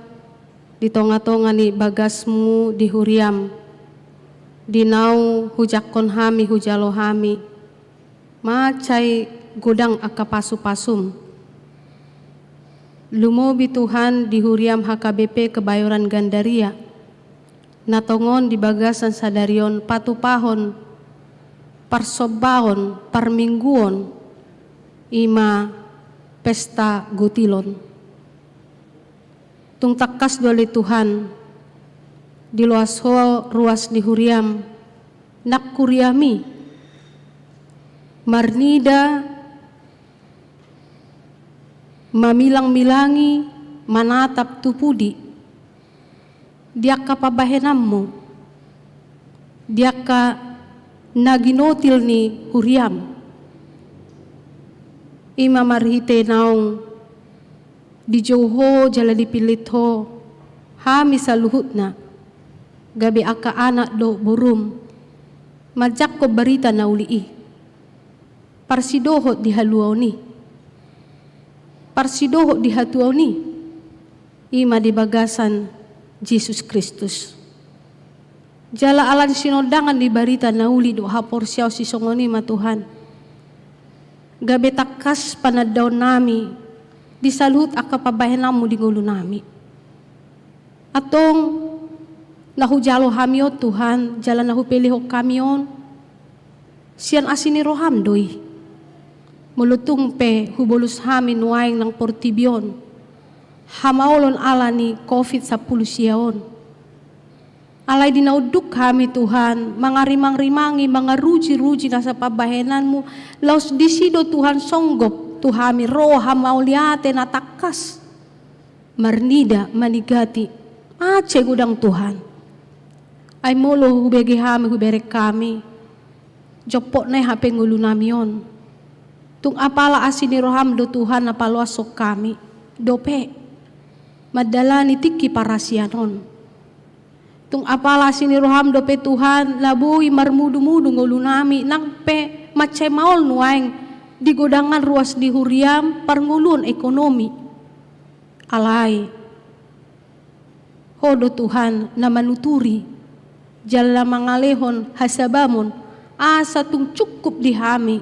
di tonga-tonga ni bagasmu di huriam, di naung hujangkon hami, hujalo hami, mansai godang angka pasu-pasum. Lumobi Tuhan di huriam H K B P Kebayoran Gandaria, na tongon di bagasan sadari on patupahon, parsombaon, parmingguon, i ma pesta gutilon. Tung tangkas do ale Tuhan, diloas Ho ruas ni huriam, nang huriam i, marnida mamilang-milangi, manatap tu pudi, di angka pambahenanmu, di angka na ginotil ni huriam. I ma marhite naung dijou Ho jala dipillit Ho hami saluhutna, gabe angka anak dohot borum, manjangkon barita na uli i, parsidohot di haluaon i, parsidohot di hatuaon i, i ma di bagasan Jesus Kristus. Jala ala ni sinondangan ni barita na uli dohot haporseaon sisongon i ma Tuhan, gabe tangkas panandaonnami di saluhut angka pambahenanmu di ngolunami. Antong na hujalo hami on Tuhan, jala na hupelehon hami on, sian asi ni roham do i. Molo tung pe hubolus hami nuaeng nang portibi on hamaolon ala ni covid sampulu sia on, alai di na unduk hami Tuhan, mangarimang-rimangi, mangaruji-ruji nasa pambahenanmu, laos disi do Tuhan songgop tu hami roha mauliate na tangkas, marnida manigati, mansai godang Tuhan. Ai molo hubege hami, hubereng hami, jompot nai hape ngolunami on, Tung apala asi ni roham do Tuhan na paloashon hami dope mandalani tingki parasian on. Tung apala asi ni roham dope Tuhan na boi marmudu-mudu ngolunami nang pe mansai maol nuaeng di godangan ruas ni huriam parngoluon ekonomi. Alai Ho do Tuhan na manuturi jala mangalehon hasabamon asa tung cukup di hami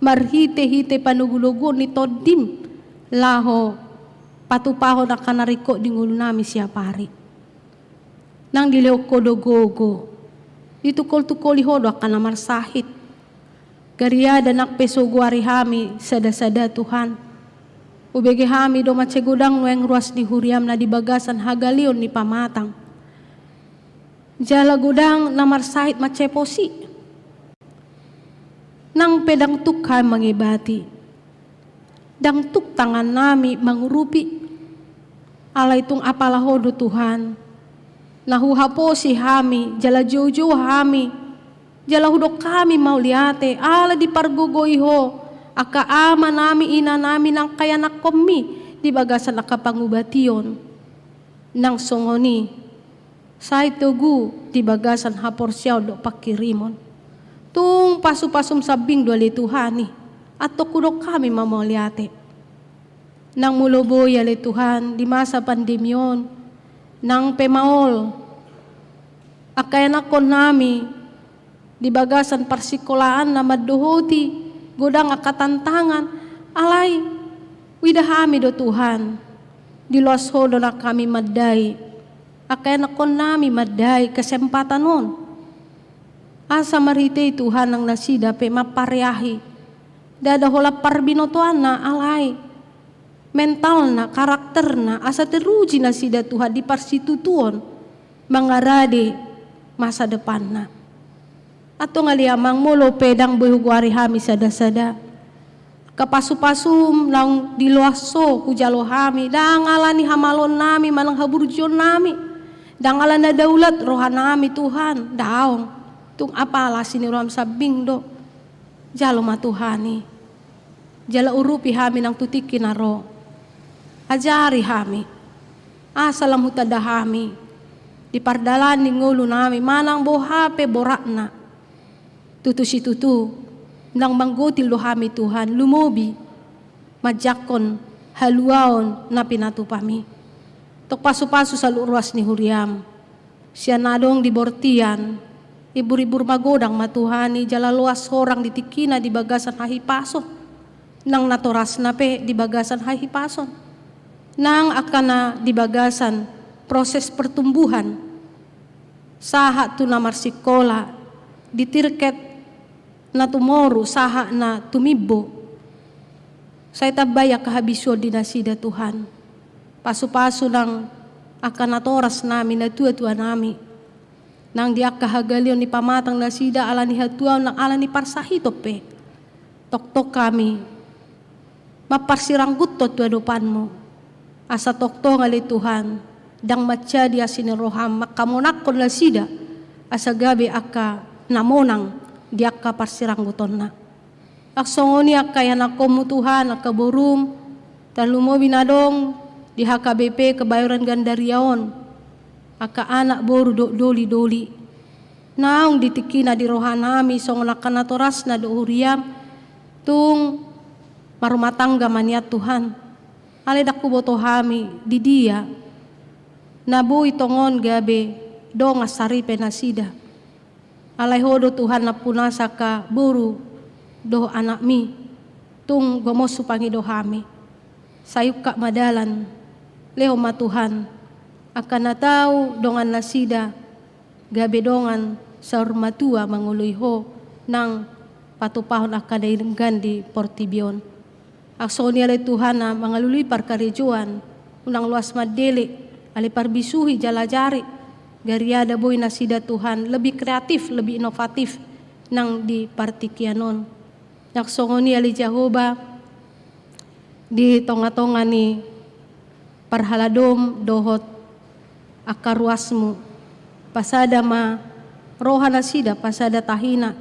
marhite-hite panogu-noguon ni tondim laho patupahon angka na ringkot di ngolunami siapari. Nang dilehon Ho do gogo, ditungkol-tungkoli Ho do angka na marsahit. Gariada nang pe so goari hami sada-sada Tuhan, hubege hami do mansai godang nuaeng ruas ni huriam na di bagasan hagaleon ni pamatang. Jala godang na marsahit mansai posi. Nang pe ndang tuk hami mangebati, ndang tuk tangannami mangurupi. Alai tung apala Ho do Tuhan na huhaposi hami jala joujou hami jala hudok hami mauliate ala dipargogoi Ho angka amanami inanami nang angka ianakkonmi di bagasan angka pangubation. Nang songon i sai togu di bagasan haporseaon dohot pangkirimon. Tung pasu-pasum sambing do ale Tuhan i, antong hudok hami ma mauliate. Nang molo boi ale Tuhan di masa pandemi on nang pe maol angka ianakkonnami di bagasan parsikolaan na mandohoti godang angka tantangan, alai huida hami do Tuhan, diloas Ho do nang hami mandai angka ianakkonnami mandai kesempatan on. Asa marhite i Tuhan nang nasida pe mampareahi ndada holan parbinotoanna alai mentalna, karakterna, asa teruji nasida Tuhan di parsitutuon mangarade masa depanna. Antong ale Amang, molo pe ndang boi hugoari hami sada-sada, angka pasu-pasum naung diloas Ho hujalo hami, ndang ala ni hamaloonnami manang haburjuonnami, ndang ala na daulat rohanami Tuhan, daong. Tung apala asi ni roham sambing do. Jalo ma Tuhan i, jala urupi hami nang tu tingki na ro. Ajari hami asa lam hutanda hami di pardalanan ni ngolunami manang boha pe boratna. Tutu situtu ndang manggotil do hami Tuhan, lumobi manjangkon haluaon na pinatupami. Tung pasu-pasu saluhut ruas ni huriam sian na adong di bortian, ibur-ibur magodang ma Tuhan i jala loas horang di tingkina di bagasan hahipason. Nang natorasna pe di bagasan hahipason. Nang angka na di bagasan proses pertumbuhan, sahat tu na marsikola, di tirket na tumoru sahat na tumimbo. Sai tambai angka habisuhon di nasida Tuhan. Pasu-pasu nang angka natorasnami, natua-tuanami. Nang di angka hagaleon ni pamatang nasida ala ni hatuaon nang ala ni parsahiton pe. Tongtong hami mamparsiranggutton tu adopanmu. Asa tongtong ale Tuhan, ndang mansai di asi ni roham mangkamonangkon nasida, asa gabe angka na monang di angka parsiranggutonna. Nang songon i angka ianakkonmu Tuhan, angka borum, tarlumobi na adong di H K B P Kebayoran Gandaria on, angka anak boru dohot doli-doli. Naung di tingkina di rohanami songon angka natorasna dohot huriam, tung marrumah tangga ma nian Tuhan. Alai ndang huboto hami di dia na boi tongon gabe dongan saripe nasida. Alai Ho do Tuhan nampunasa angka boru dohot anakmi, tung gomos hupangido hami. Sai ungkap ma dalan, lehon ma Tuhan angka na tau dongan nasida, gabe dongan saur matua mangoloi Ho nang patupahon angka na denggan di portibi on. Nang songon i ale Tuhan na mangalului parkarejoan, unang loas mandele, ale parbisuhi jala ajari, gariada boi nasida Tuhan lebih kreatif, lebih inovatif nang di partingkian on. Nang songon i ale Jahowa, di tonga-tonga ni parhaladom dohot angka ruasmu. Pasada ma roha nasida, pasada tahina,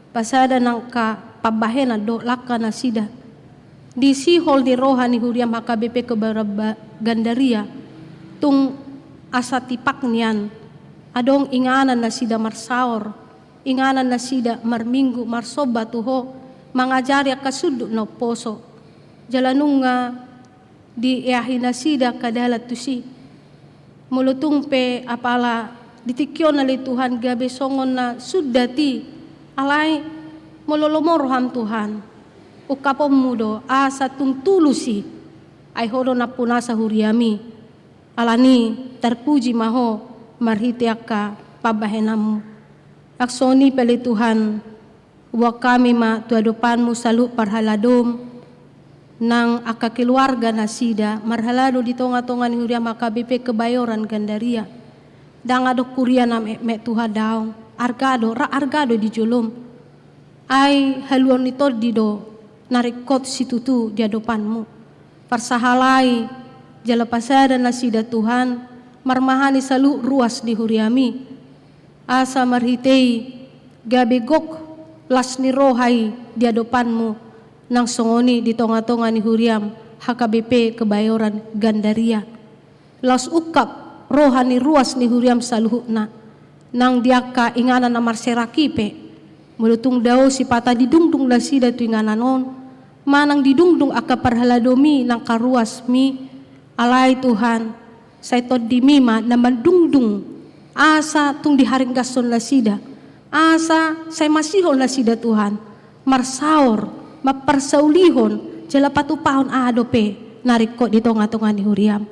pasada nang angka pambahenan dohot langka nasida. di sihol ni roha ni huriam H K B P Kebayoran Ba-, Gandaria, tung asa tipak nian, adong inganan nasida marsaor, inganan nasida marminggu, marsomba tu ho, mangajari angka sundut na umposo. Jala nunga dieahi nasida angka dalan tusi. Molo tung pe apala di tingki on ale Tuhan gabe songon na sundat i, alai molo lomo roham Tuhan, ungkaponmu do asa tung tulus i, ai ho do nampunasa huriami. Alani tarpuji ma ho marhite angka pambahenanmu. Nang songon i pe ale Tuhan, huboan hami ma tu adopanmu saluhut parhaladom, nang angka keluarga nasida marhalado di tonga-tonga ni huriam H K B P Kebayoran Gandaria. Ndang adong huria na metmet Tuhan, daong, arga do, rap arga do di jolom. Ai haluaon ni tondi do na ringkot situtu di adopanmu. Parsahalai jala pasada nasida Tuhan, marmahani saluhut ruas ni huriami. Asa marhite i gabe gok las ni roha i di adopanmu, nang songon i di tonga-tonga ni huriam H K B P Kebayoran Gandaria. Laos ungkap roha ni ruas ni huriam saluhutna, nang di angka inganan na marserak i pe. Molo tung dao sipata didungdung nasida tu inganan on, manang didungdung angka parhaladomi nang angka ruasmi, alai Tuhan, sai tondimi ma na mandungdung, asa tung diharinggashon nasida, asa sai masihol nasida Tuhan, marsaor, mamparsaulihon, jala patupahon aha dope na ringkot di tonga-tonga ni huriam.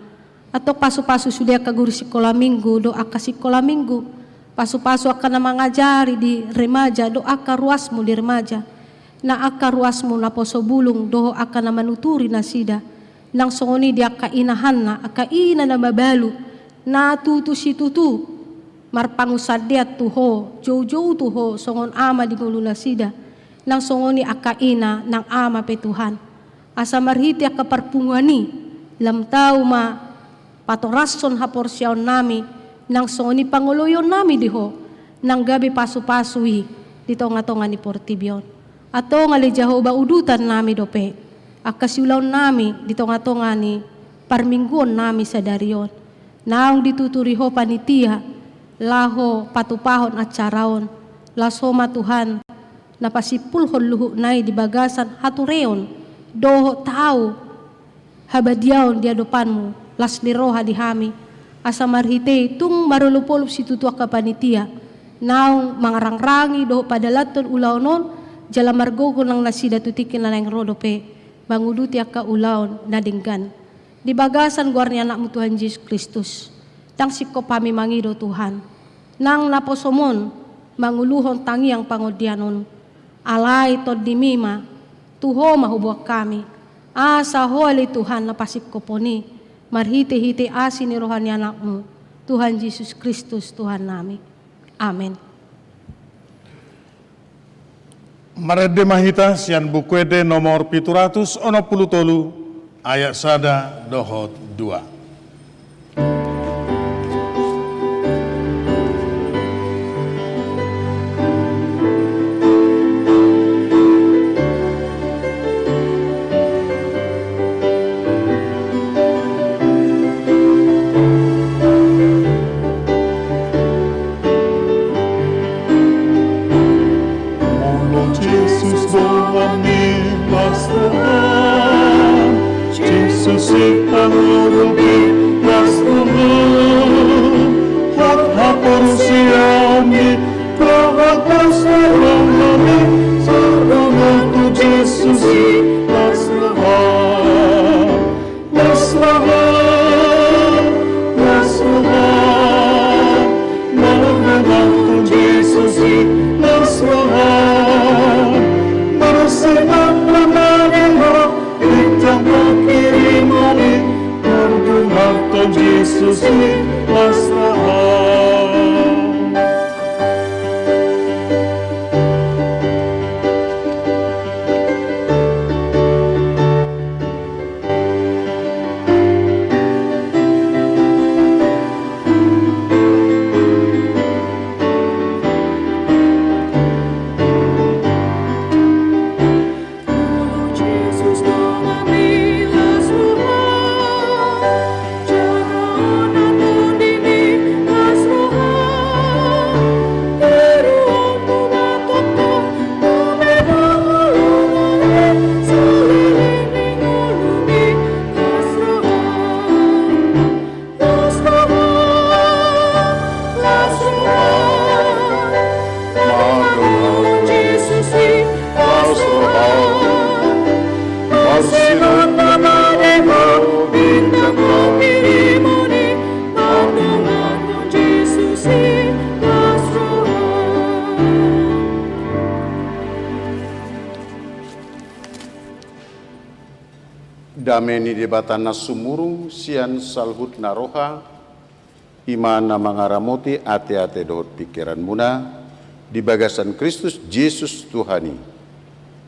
Antong pasu-pasu sude angka guru sikola minggu dohot angka sikola minggu, pasu-pasu angka na mangajari di remaja dohot angka ruasmu di remaja, nang angka ruasmu naposo bulung dohot angka na manuturi nasida, nang songon i di angka inahanna, angka ina na mabalu, na tutu situtu marpangunsandean tu ho, joujou tu ho songon ama di ngolu nasida, nang songon i angka ina nang ama pe Tuhan. Asa marhite angka parpunguan i, lam tau ma patorashon haporseaonnami, nang songon i pangoloionnami di ho, nang gabe pasu-pasu i di tonga-tonga ni portibi on. Antong ale Jahowa, udutannami dope angka siulaonnami di tonga-tonga ni parmingguonnami sadari on. Naung dituturi ho panitia laho patupahon acara on, laos ho ma Tuhan na pasimpulhon luhutna i di bagasan hatureon dohot tau habadiaon di adopanmu, las ni roha di hami, asa marhite i tung marolopolop situtu angka panitia naung mangarangrangi dohot padalanhon ulaon on, jala margogo nang nasida tu tingki na naeng ro dope manguduti angka ulaon na denggan. Di bagasan goar ni Anakmu Tuhan Jesus Kristus, ndang singkop hami mangido Tuhan, nang naposom on manguluhon tangiang pangondian on, alai tondimi ma, tu ho ma huboan hami, asa ho ale Tuhan na pasingkopon i, marhite-hite asi ni roha ni Anakmu, Tuhan Jesus Kristus Tuhannami. Amen. Marende ma hita sian Buku Ende nomor pitu ratus onom pulu tolu, ayat sada dohot dua. Molo Jesus dongan ni las roha, Jesus i pangurupi las roha, hot haporseaon ni roha las roha ni, sardongan tu Jesus i las roha. Las roha, las roha, mardohot tu Jesus i las roha. Marsemak ma na di ho, di jam pangkirimon i, mardohot tu Jesus i las roha. Dame ni Debata na sumurung sian saluhut na roha, i ma na mangaramoti ateate dohot pingkiranmuna di bagasan Kristus Jesus Tuhan i.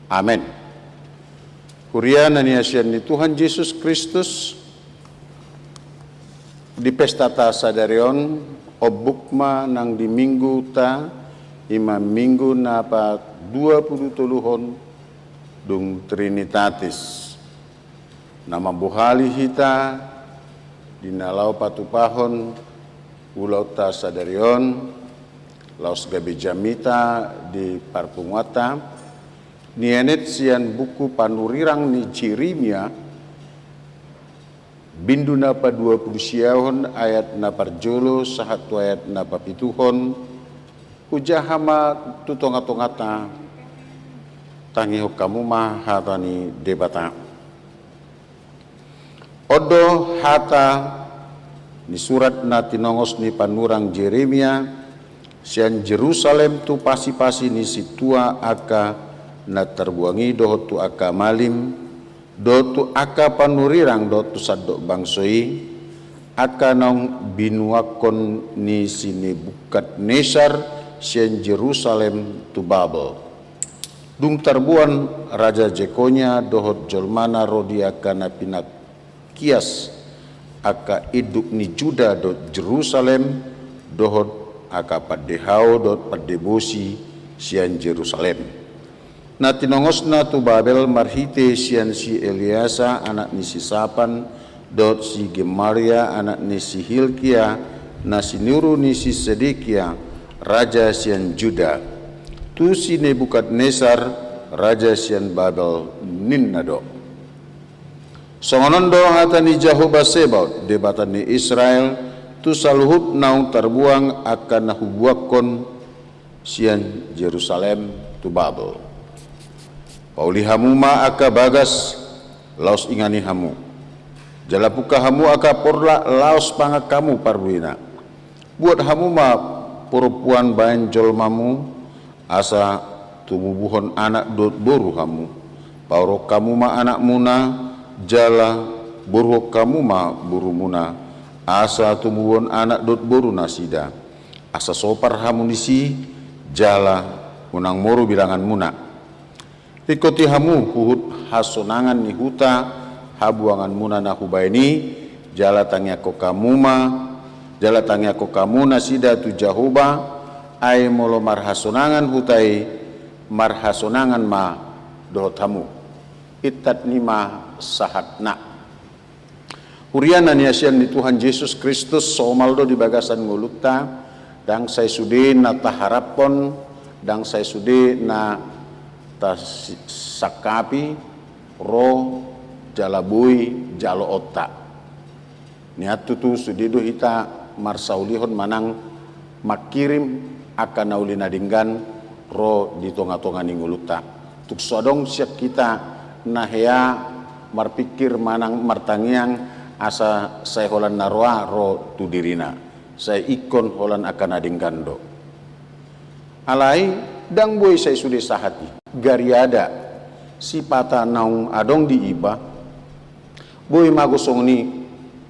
Amen. Huria na niasian ni Tuhan Jesus Kristus, di pestata sadari on, ombuk ma nang di mingguta, i ma minggu na paduapulutoluhon, dung Trinitatis, na mambohali hita di na laho patupahon ulaonta sadari on, laos gabe jamita di parpunguanta, nienet sian buku panurirang ni Jeremia, bindu na paduapulusiahon, ayat na parjolo sahat tu ayat na papituhon, hujaha ma tu tongatonganta. Tangihon hamu ma hata ni Debata. On do hata ni surat na tinongos ni panurang Jeremia sian Jerusalem tu pasipasi ni sintua angka na tarbuang i dohot tu angka malim, dohot tu angka panurirang dohot tu sandok bangso i, angka naung binuangkon ni si Nebukadnesar sian Jerusalem tu Babel. Dung tarbuan Raja Jekonia dohot jolmana ro di angka na pinangkias angka induk ni Juda dohot Jerusalem, dohot angka pande hau dohot pande bosi sian Jerusalem, na tinongosna tu Babel marhite sian si Eleasa anak ni si Sapan, dohot si Gemaria anak ni si Hilkia, na sinuru ni si Sedekia, raja sian Juda, tu si Nebukadnesar, raja sian Babel, ninna do: Songon on do hata ni Jahowa Sebaot, Debata ni Israel, tu saluhut naung tarbuang angka na hubuangkon sian Jerusalem tu Babel: Pauli hamu ma angka bagas, laos ingani hamu. Jala pungka hamu angka porlak, laos pangan hamu parbuena. Buat hamu ma parompuan baen jolmamu, asa tumubuhon anak dohot boru hamu. Paurhon hamu ma anakmuna, jala boruhon hamu ma borumuna, asa tumubuhon anak dohot boru nasida. Asa sopar hamu disi, jala unang moru bilanganmuna. Ringkoti hamu huhut hasonangan ni huta habuanganmuna na hubaen i, jala tangiangkon hamu ma, jala tangiangkon hamu nasida tu Jahowa, ai molo marhasonangan huta i, marhasonangan ma dohot hamu. Intat ni ma sahatna. Huria na niasian ni Tuhan Jesus Kristus, somal do di bagasan ngolunta, ndang sai sude na taharaphon, ndang sai sude na tasangkapi, ro jala boi jaloonta. Nian tutu sude do hita marsaulihon manang mangkirim angka na uli na denggan ro di tongatonga ni ngolunta. Tung so adong sian hita na hea marpingkir manang martangiang asa sai holan na roa ro tu dirina, sai ingkon holan angka na denggan do. Alai ndang boi sai sude sahat i. Gariada sipata naung adong di iba, boi mago songon i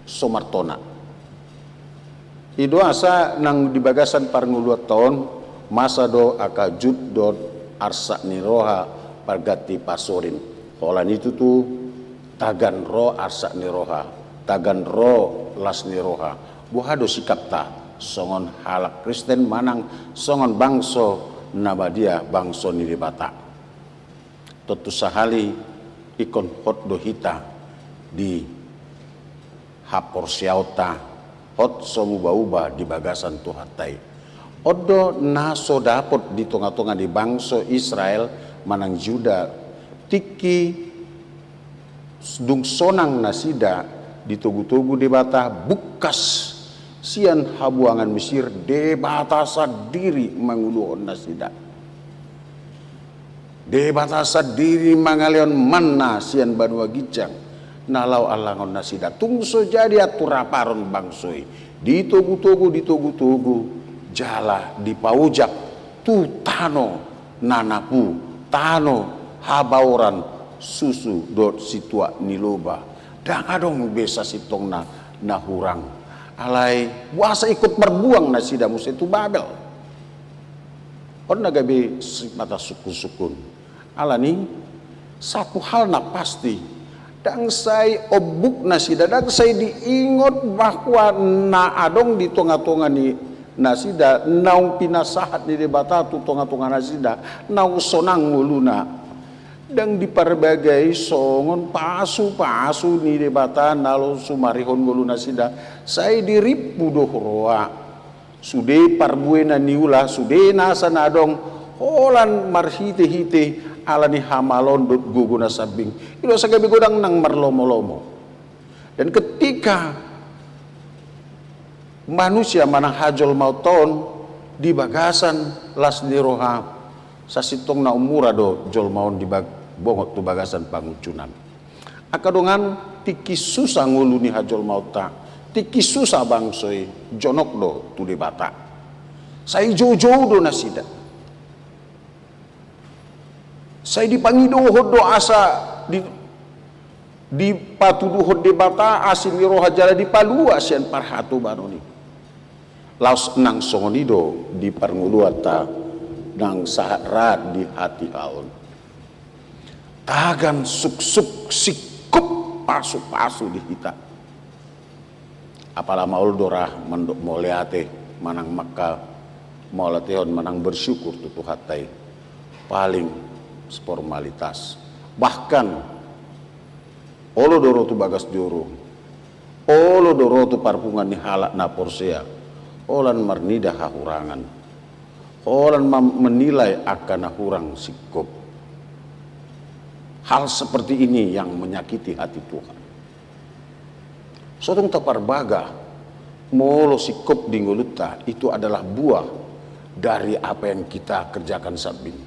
so martona. I do asa nang di bagasan parngoluanta on, masa do angka jut dohot arsak ni roha parganti pasorin. Holan i tutu, tagan ro arsak ni roha, tagan ro las ni roha. Boha do sikapta songon halak Kristen manang songon bangso na badia, bangso ni Debata? Tontu sahali ingkon hot do hita di haporseaonta, hot so mubauba di bagasan Tuhanta i. On do na so dapot di tongatonga ni bangso Israel manang Juda, tingki dung sonang nasida ditogutogu Debata, bungkas sian habuangan Misir, Debata sandiri manguluhon nasida. Debata sandiri mangalehon manna sian banua ginjang na laho allangon nasida. Tung so jadi anturaparon bangso i, ditogutogu, ditogutogu, jala dipaojak tu tano na napu, tano habaoran, susu dohot situak ni loba. Ndang adong be sasintongna na hurang. Alai boasa ingkon marbuang nasida muse tu Babel? On na gabe sipata sungkun-sungkun. Alani, satu hal na pasti, ndang sai ombuk nasida, ndang sai diingot bahwa na adong di tonga-tonga ni nasida, naung pinasahat ni Debata tu tonga-tonga nasida, naung sonang ngoluna. Ndang diparbagai songon pasu-pasu ni Debata na laho sumarihon ngolu nasida, sai dirimpu do roha. Sude parbuena niula, sude nasa na adong, holan marhite-hite ala ni hamaloon dohot gogo na sambing. I do asa gabe godang nang marlomo-lomo. Dan ketika manusia manang hajolmaonta on di bagasan las ni roha, sasintongna ummura do jolma on di bag-, bongot tu bagasan pangunjunan. Angka dongan, tingki susa ngolu ni hajolmaonta, tingki susa bangso i, jonok do tu Debata. Sai jou-jou do nasida. Sai dipangidohon do asa di, dipatuduhon Debata asi ni roha jala dipalua sian parhatobanon i. Laos nang songon i do di parngoluanta nang sahat ra di hatiha on. Tagan suksuk singkop pasu-pasu di hita. Apala maol do ra mandok mauliate manang mangka mauliatehon manang bersyukur tu Tuhanta i. Paling formalitas. Bahkan olo do ro tu bagas joro, olo do ro tu parpunguan ni halak na porsea, holan marnida hahurangan, holan ma-, menilai angka na hurang singkop. Hal seperti ini yang menyakiti hati Tuhan. So tung taparbaga, molo singkop di ngolunta, itu adalah buah dari apa yang kita kerjakan sambing.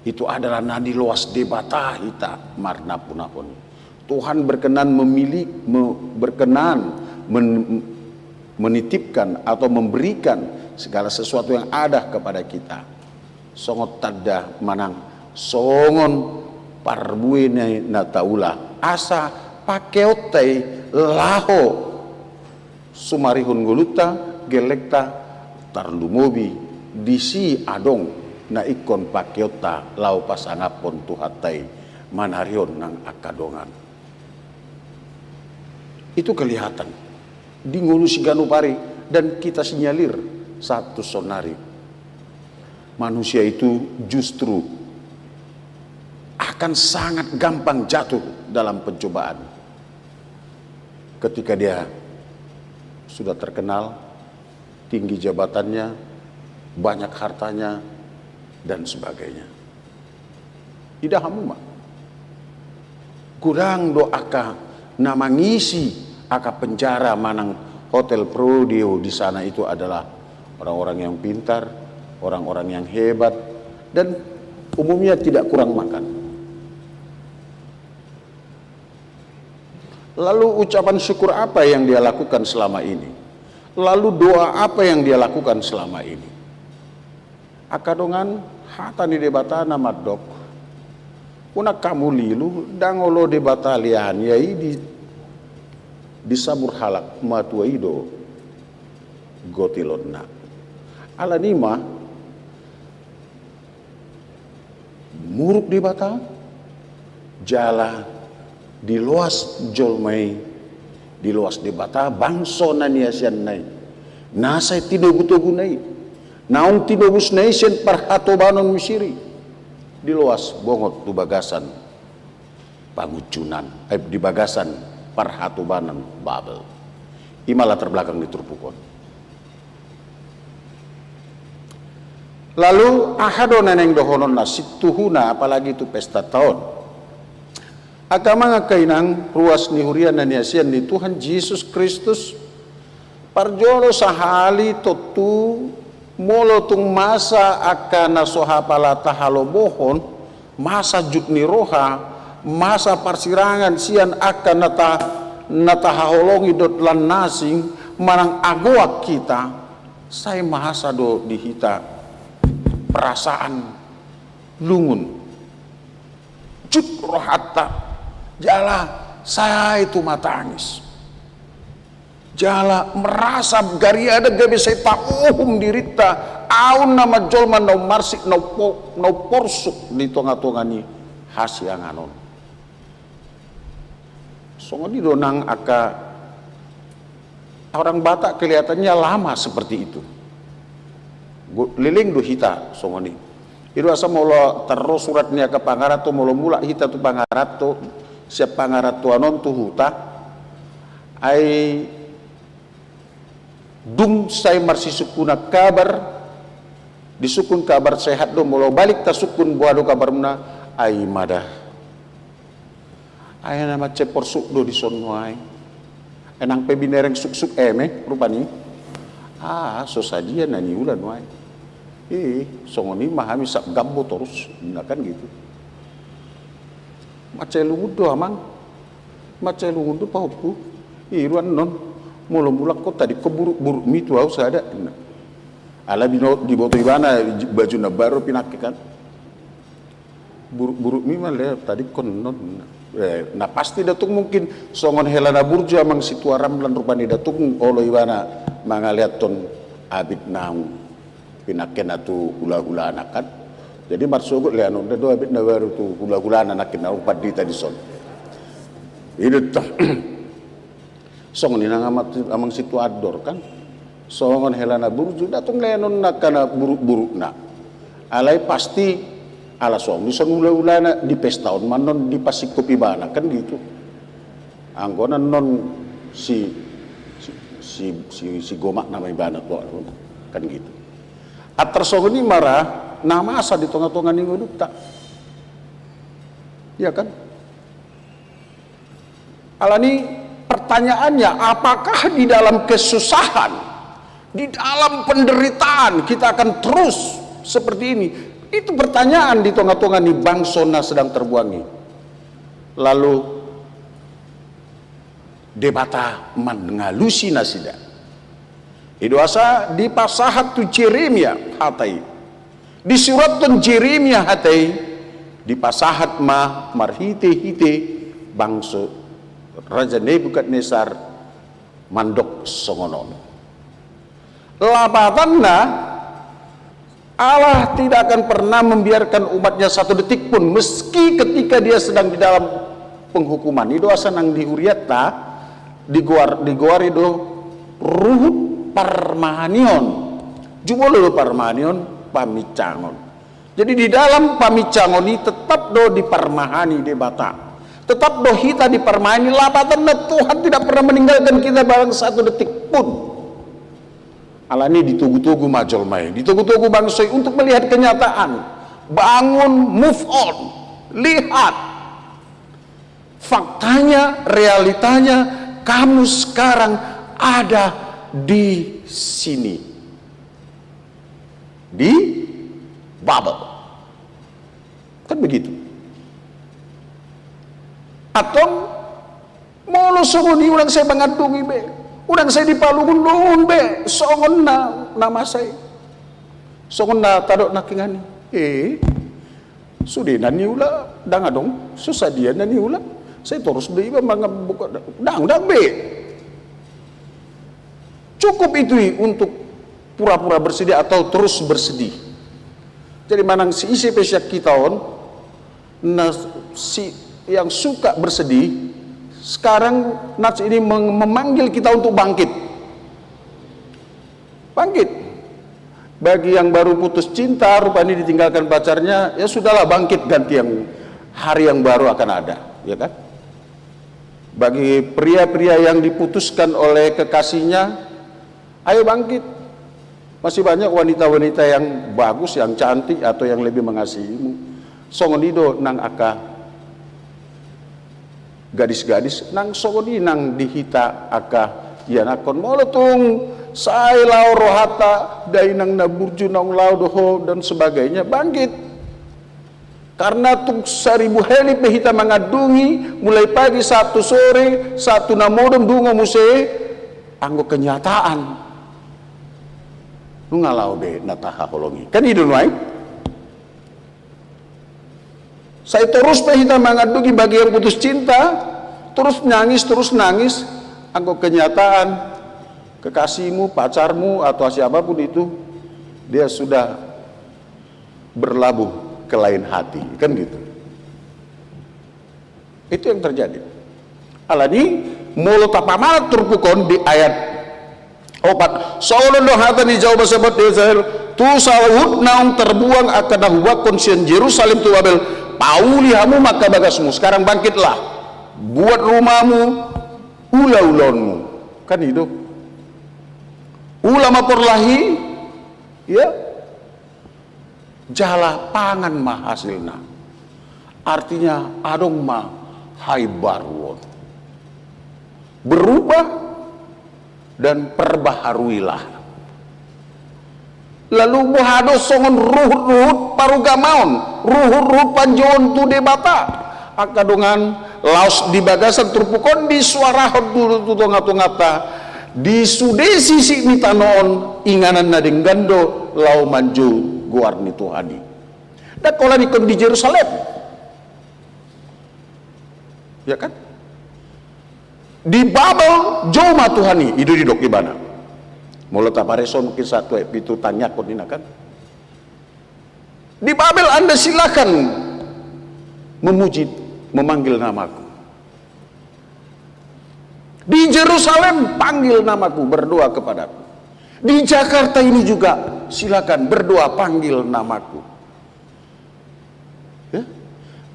Itu adalah na niloas Debata hita marnampunampu on. Tuhan berkenan memilih, me-, berkenan men-, menitipkan atau memberikan segala sesuatu yang ada kepada kita. Songon tanda manang songon parbue na, na taula. Asa pakeonta i laho sumarihon ngolunta, gellengta, tarlumobi disi adong na ingkon pakeonta laho pasangaphon Tuhanta i manarihon nang angka dongan. Itu kelihatan di ngolu siganup ari dan kita sinyalir sahat tu saonari. Manusia itu justru akan sangat gampang jatuh dalam pencobaan. Ketika dia sudah terkenal, tinggi jabatannya, banyak hartanya, dan sebagainya. Ida hamu ma. Godang do angka na mangisi angka penjara manang hotel Prodeo di sana itu adalah orang-orang yang pintar, orang-orang yang hebat, dan umumnya tidak kurang makan. Lalu ucapan syukur apa yang dia lakukan selama ini? Lalu doa apa yang dia lakukan selama ini? Angka dongan, hata ni Debata na mandok, unang hamu lilu, ndang olo Debata lean ia i di, disabur halak matua i do gotilonna. Alani i ma, muruk Debata, jala diloas jolma i, diloas Debata bangso na niasianna i, na sai tinogu-toguna i, naung tinobusna i sian parhatobanon Misir i, diloas bongot tu bagasan pangunjunan, eh, di bagasan parhatobanon Babel. I ma latar belakang ni turpuk on. Lalu, aha do na naeng dohononna situhuna, apalagi tu pestanta on? Angka amang, angka inang, ruas ni huria na niasian ni Tuhan Jesus Kristus, parjolo sahali tontu, molo tung masa angka na so hapala tahalomohon, masa jut ni roha, masa parsirangan sian angka na ta-, na tahaholongi dohot lan na asing, manang agoan hita, sai masa do di hita perasaan lungun. Jut rohanta, jala Sai tumatangis. Jala merasa gariada gabe sai tauhum dirinta, au na manjolma na umarsik, na umpo-, na umporsuk di tonga-tonga ni hasiangan on. Songon i do nang angka orang Batak kelihatannya lama seperti itu. Go-, leleng do hita songon i. I do asa molo tarro surat ni angka pangaranto, molo mulak hita tu pangaranto, sian pangarantoan on tu huta, ai dung sai marsisungkunan kabar, disungkun kabar sehat do, molo balik tasungkun boha do kabarmuna, ai ma da. Ai na mansai porsuk do dison nuaeng. Ai nang pe binereng suksuk eme rupani. Ah, so sadia na niula nuaeng. Ih, songon i ma hami sap gambo torus, na kan gitu. Mansai lungun do amang. Mansai lungun do pahompu. Ih, ruan non. Molo mulak ho tadingkon buruk-burukmi tu au sada. Ala bino-, diboto ibana baju na baru pinangke kan. Buruk-burukmi ma le tadingkon non. Eh, na pasti da tung mungkin songon hela na burju amang Situa Ramlan rupani da tung olo ibana mangaleathon abit naung pinangkena tu hula-hulana kan. Jadi marsogot leanonna do abit na baru tu hula-hulana nangkin naung pandita dison. I do tong. Songon i nang amang, amang Situa Andor kan. Songon hela na burju da tung leanonna angka na buruk-burukna. Alai pasti ala songon dison hula-hulana di pesta on ma non dipasingkop ibana kan gitu. Anggo na non si, si, si, si, si gomak nama ibana tu kan gitu. Antar songon i ma ra na masa di tonga-tonga ni ngolunta. Iya kan? Alani pertanyaannya, apakah di dalam kesusahan, di dalam penderitaan kita akan terus seperti ini? Itu pertanyaan di tonga-tonga ni bangso na sedang terbuang i. Lalu Debata mangalusi nasida. I do asa dipasahat tu Jeremia hata i. Disurathon Jeremia hata i, dipasahat ma marhite-hite bangso Raja Nebukadnesar mandok songon on. Lapatanna, Allah tidak akan pernah membiarkan umatnya satu detik pun, meski ketika dia sedang di dalam penghukuman. I do asa nang di huriatta, digoar, digoari do ruhut parmahanion. Jumolo do parmahanion, pamincangon. Jadi di dalam pamincangon i tetap do diparmahani Debata. Tetap do hita diparmahani, lapatanna Tuhan tidak pernah meninggalkan kita barang satu detik pun. Alani ditogu-togu ma jolma i, ditogu-togu bangso i untuk melihat kenyataan. Bangun, move on. Lihat. Faktanya, realitanya, kamu sekarang ada di sini. Di Babel. Kan begitu. Antong molo songon i unang sai mangandungi be. Unang sai dipalungun-lungun be. Songon na, na masa i. Songon na tadok nangkiningan i. Eh. Sude na niula, ndang adong. So sadia na niula. Sai torus do iba mangambuk. Ndang, ndang be. Cukup itu i untuk pura-pura bersedih atau terus bersedih. Jadi manang siise pe sian hita on, na si, yang suka bersedih, sekarang Nats ini meng-, memanggil kita untuk bangkit. Bangkit. Bagi yang baru putus cinta, rupanya ditinggalkan pacarnya, ya sudahlah, bangkit, ganti yang, hari yang baru akan ada, ya kan? Bagi pria-pria yang diputuskan oleh kekasihnya, ayo bangkit. Masih banyak wanita-wanita yang bagus, yang cantik, atau yang lebih mengasihimu. Songon i do nang angka gadis-gadis, nang songon i nang di hita angka ianakhon. Molo tung sai laho rohanta, dainang na burju naung laho do ho, dan sebagainya, bangkit. Karena tung saribu hali pe hita mangandungi, mulai pagi sahat tu sore, sahat tu na modom dungo muse, anggo kenyataan nunga laho be na tahaholongi. Kan i do nuaeng? Sai torus pe hita mangandungi bagi yang putus cinta, Terus nangis, terus nangis, anggo kenyataan kekasihmu, pacarmu, atau siapapun itu, dia sudah berlabuh ke lain hati, kan gitu. Itu yang terjadi. Alani, molo tapamanat turpuk on di ayat opat, songon on do hata ni Jahowa Sabaot di Israel, tu saut naung tarbuang angka na hubuanghon sian Jerusalem tu Babel, pauli hamu ma angka bagasmu. Sekarang bangkitlah, buat rumahmu, ula ulaonmu. Kan itu. Ula ma porlahi, ya, jala pangan ma hasilna. Artinya, adong ma haimbaruon. Berubah dan perbaharuilah. Lalu boha do songon ruhut-ruhut parugamaon, ruhut-ruhut panjouon tu Debata, angka dongan laos di bagasan turpuk on disuarahon tu, tu tonga-tonganta, di sude sisik ni tano on, inganan na denggan do laho manjou goar ni Tuhan i. Ndang holan ingkon di Jerusalem. Ya kan? Di Babel jou ma Tuhan i, i do didok ibana. Molo tapareso mungkin sahat tu ayat pitu, tangiangkon ninna kan. Di Babel Anda silakan memuji, memanggil namaku. Di Jerusalem, panggil namaku, berdoa kepadaku. Di Jakarta ini juga, silakan berdoa, panggil namaku. Ya?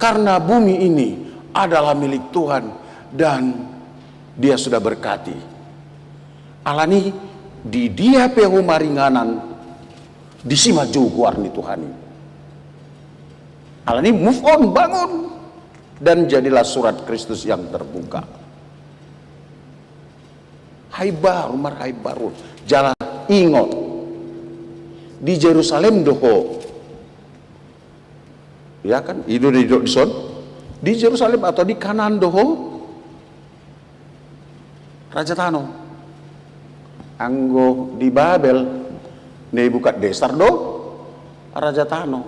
Karena bumi ini adalah milik Tuhan dan Dia sudah berkati. Alani di dia pe ho maringanan, disi ma jou goar ni Tuhan i. Alani move on, bangun. Dan jadilah surat Kristus yang terbuka. Haimbaru, marhaimbaru. Jala ingot. Di Jerusalem do ho. Ya kan? I do didok dison. Di Jerusalem atau di Kanaan do ho. Raja tano. Anggo di Babel, Nebukadnesar do raja tano.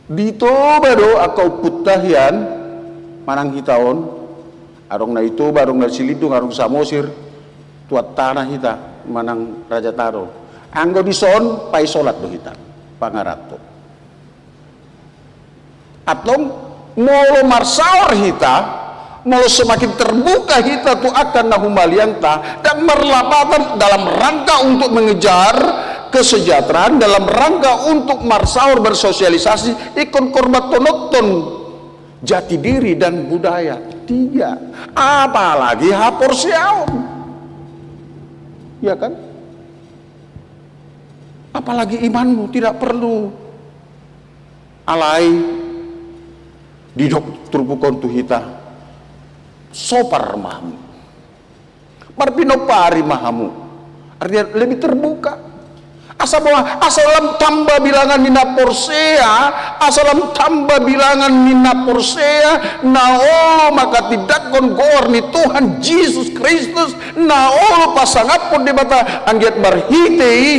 Di Toba do angka ompunta hian, manang hita on, adong na i Toba, adong na Silindung, adong Samosir, tuan tano hita, manang raja tano. Anggo dison, paisolat do hita, pangaranto. Antong, molo marsaor hita, molo semakin terbuka hita tu angka na humaliangta, dan marlapatan dalam rangka untuk mengejar kesejahteraan, dalam rangka untuk marsaor bersosialisasi, ingkon hormat tonotton jati diri dan budaya. Tiga, apalagi haporseaon. Ya kan? Apalagi imanmu tidak perlu. Alai didok turpuk on tu hita, sopar ma hamu. Marpinompari ma hamu. Artinya lebih terbuka. Asa boha, asa lam tamba bilangan ni na porsea, asa lam tamba bilangan ni na porsea, na olo manghatindanghon goar ni Tuhan Jesus Kristus, na olo pasangaphon Debata, anggiat marhite i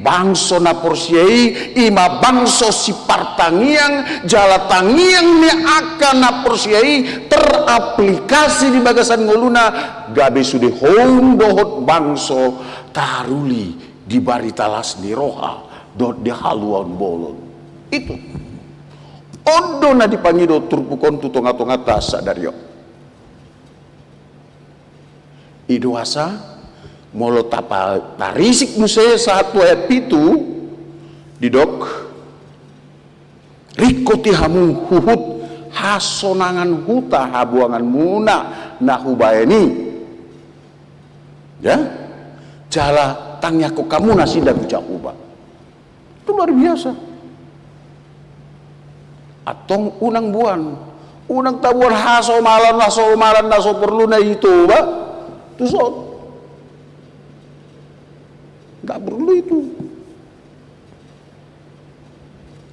bangso na porsea i, i ma bangso sipartangiang, jala tangiang ni angka na porsea i teraplikasi di bagasan ngoluna, gabe sude houm dohot bangso taruli di barita las ni roha dohot di haluaon bolon. Itu. On do na dipangido turpuk on tu tonga-tonganta sadari on. I do asa, molo tapa-, tarisik muse sahat tu ayat pitu, didok, ringkoti hamu huhut hasonangan huta habuanganmuna na hubaen i. Ya? Jala tangiangkon hamu nasida tu Jahowa. Itu luar biasa. Antong unang boan, unang taboan hasomalan, hasomalan na so porlu na i Toba. Tuson. Nggak perlu itu.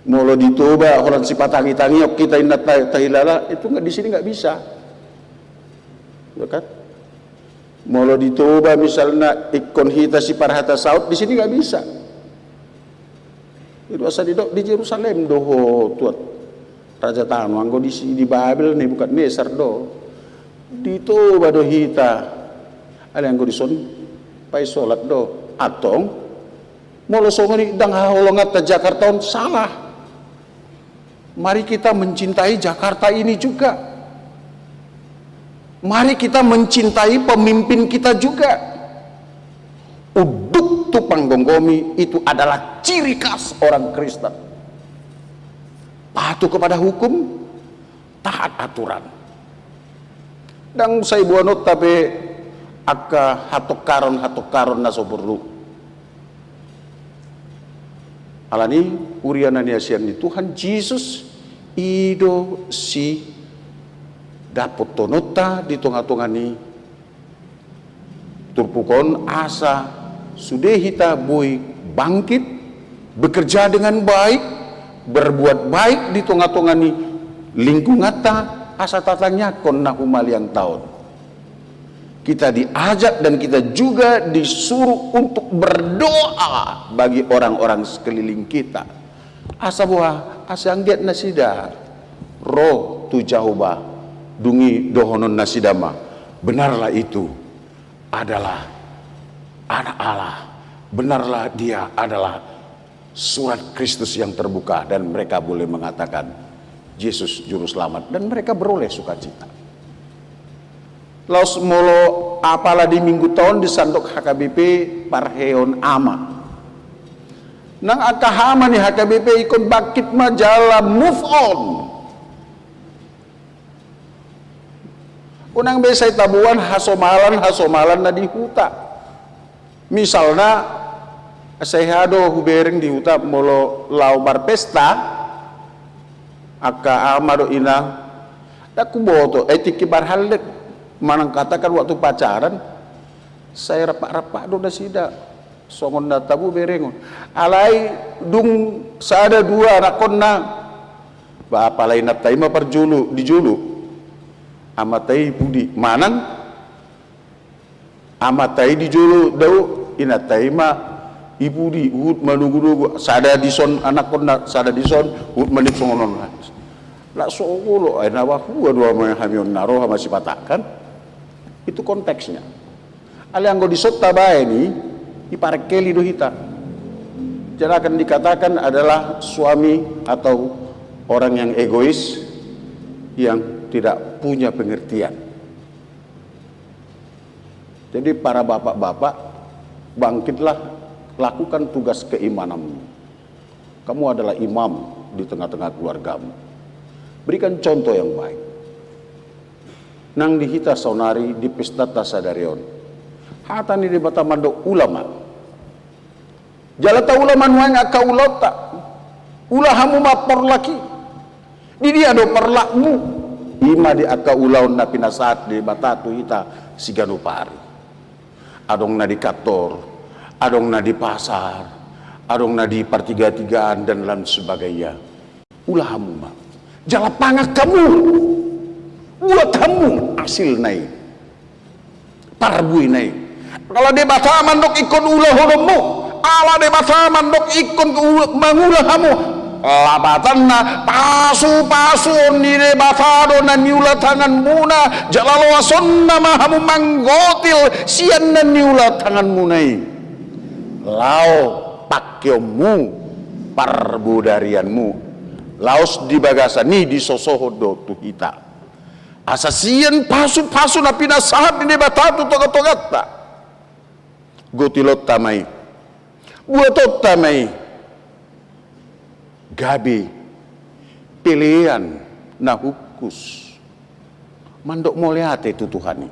Molo di Toba, holan sipatangi-tangion hita inna ta-, tahilala, itu nggak, di sini nggak bisa. Ya kan? Molo di Toba misalna ingkon hita siparhata saut, di sini nggak bisa. Itu asa didok di Jerusalem do ho tuat raja tano, anggo di si-, di Babel Nebukadnesar do. Di Toba do hita. Ale anggo dison, painsolat do. Antong, molo songon i ndang haholonganta Jakarta on, salah. Mari kita mencintai Jakarta ini juga. Mari kita mencintai pemimpin kita juga. Unduk tu panggomgomi itu adalah ciri khas orang Kristen. Patuh kepada hukum, taat aturan. Ndang sai boanonta pe angka hatongkaron-hatongkaron na so porlu. Alani i, huria na niasian ni Tuhan Jesus, i do sidapotkononta di tonga-tonga ni turpuk on, asa sude hita boi bangkit, bekerja dengan baik, berbuat baik di tonga-tonga ni lingkunganta, asa tatangiangkon na humaliangta on. Kita diajak dan kita juga disuruh untuk berdoa bagi orang-orang sekeliling kita. Asa boha? Asa anggiat nasida ro tu Jahowa, dung i dohonon nasida ma, benarlah itu adalah Anak Allah, benarlah Dia adalah surat Kristus yang terbuka, dan mereka boleh mengatakan, Yesus Juru Selamat, dan mereka beroleh sukacita. Laos molo apala di Mingguta on di sandok H K B P, parheon ama. Nang angka ama ni H K B P ingkon bangkit ma jala move on. Unang be sai taboan hasomalan-hasomalan na di huta. Misalna, sai aha do hubereng di huta molo laho marpesta, angka ama dohot inang, ndang huboto, ai tingki marhallet, manang katakan waktu pacaran, sai rampak-rampak do nasida, songon na tabo berengon. Alai dung sada dua anakkonna, ba apala inanta i ma parjolo, di jolo. Amanta i pudi, manang amanta i di jolo dao, inanta i ma i pudi, huhut manogunogu, sada dison anakkonna, sada dison, huhut manik songon on. Lak so olo, ai na bahua do ama hami on na roha masipatahon. Itu konteksnya. Ale anggo dison tabaen i, diparengkeli do hita. Jangan dikatakan adalah suami atau orang yang egois, yang tidak punya pengertian. Jadi, para bapak-bapak, bangkitlah, lakukan tugas keimananmu. Kamu adalah imam di tengah-tengah keluargamu. Berikan contoh yang baik. Nang di hita saonari di pestanta sadari on, hata ni Debata mandok ula ma. Jala taula ma nuaeng angka ulaonta. Ula hamu ma porlak i. Di dia do porlakmu? I ma di angka ulaon na pinasahat ni Debata tu hita siganup ari. Adong na di kantor, adong na di pasar, adong na di partigatigaan dan lain sebagainya. Ula hamu ma. Jala pangan hamu. Buat hamu hasilna i. Parbuena i. Ala Debata mandok ingkon ulahononmu. Ala Debata mandok ingkon u-, mangula hamu. Lapatanna, pasu-pasuon ni Debata do na niula tanganmuna, jala loasonna ma hamu manggotil sian na niula tanganmuna i. Laho pangkeonmu, parbodarianmu. Laos di bagasan i disosohon do tu hita. Asa sian pasu-pasu na pinasahat ni Debata tu tonga-tonganta. Gotilonta ma i. Buatonta ma i. Gabe pelean na hukus. Mandok mauliate tu Tuhan i.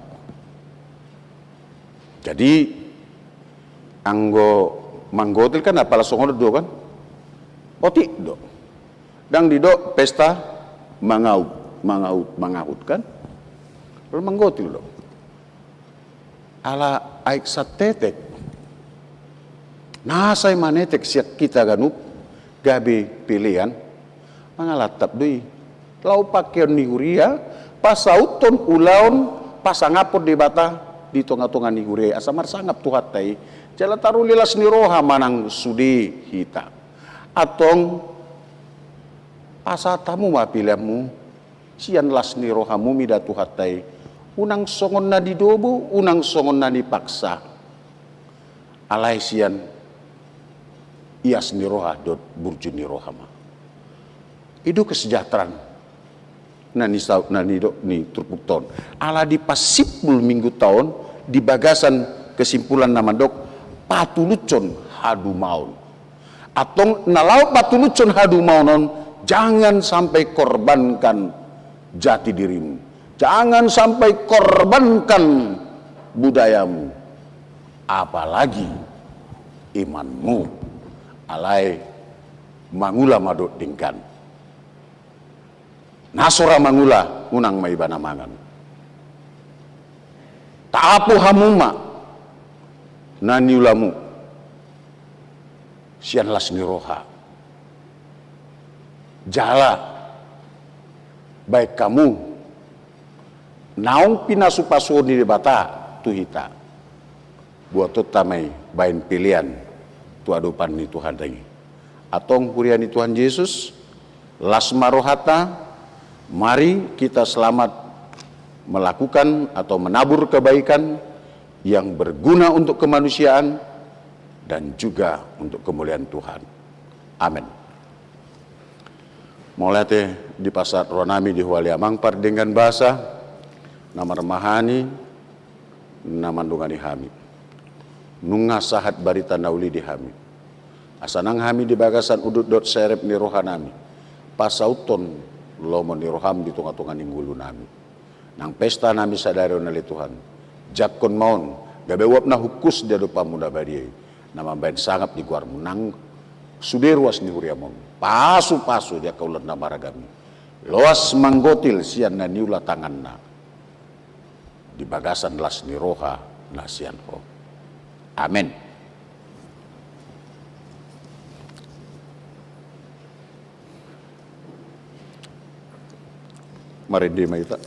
Jadi, anggo manggotil kan apala songon on do kan? Otik do. Ndang didok pesta mangaut, mangaut, mangaut kan? Lalu manggotil do. Ala aek santetek. Na sai manetek sian hita ganup gabe pelean. Mangalantap do i. Laho pangkeon ni huria, pasauthon ulaon, pasangaphon Debata di tonga-tonga ni huria i. Asa marsangap Tuhanta i. Jala taruli las ni roha manang sude hita. Antong, pasahat hamu ma peleanmu, sian las ni rohamu mida Tuhanta i. Unang songon na nidobo, unang songon na nipaksa. Alai sian ias ni roha dohot burju ni roha ma. I do kesejahteraan na ni sa-, na nidok ni turpukta on. Ala dipasimpul mingguta on di bagasan kesimpulan na mandok patulushon hadumaon. Antong na laho patulushon hadumaon on, jangan sampai korbankan jati dirimu. Jangan sampai korbankan budayamu. Apalagi imanmu. Alai mangula ma dohot denggan. Na so ra mangula, unang ma ibana mangan. Taapu hamu ma na niulamu sian las ni roha. Jala baen hamu naung pinasupasuon ni Debata tu hita. Buatonta ma i baen pelean tu adopan ni Tuhanta i. Antong huria ni Tuhan Jesus, las ma rohanta, mari kita selamat melakukan atau menabur kebaikan yang berguna untuk kemanusiaan dan juga untuk kemuliaan Tuhan. Amin. Mauliate dipasahat rohanami di huali Amang pardenggan basa, na marmahani, na mandongani hami. Nunga sahat barita na uli di hami. Asa nang hami di bagasan udut dohot serep ni rohanami pasauthon lomo ni roham di tonga-tonga ni ngolunami. Nang pesta nami sadari on ale Tuhan, jangkon ma on gabe uap na hungkus di adopanmu na badia i, na mambaen sangap di goarmu. Nang sude ruas ni huriam on, pasu-pasu di angka ulaon na maragam i, loas manggotil sian na niula tanganna di bagasan las ni roha na sian Ho. Amen. Marende ma hita.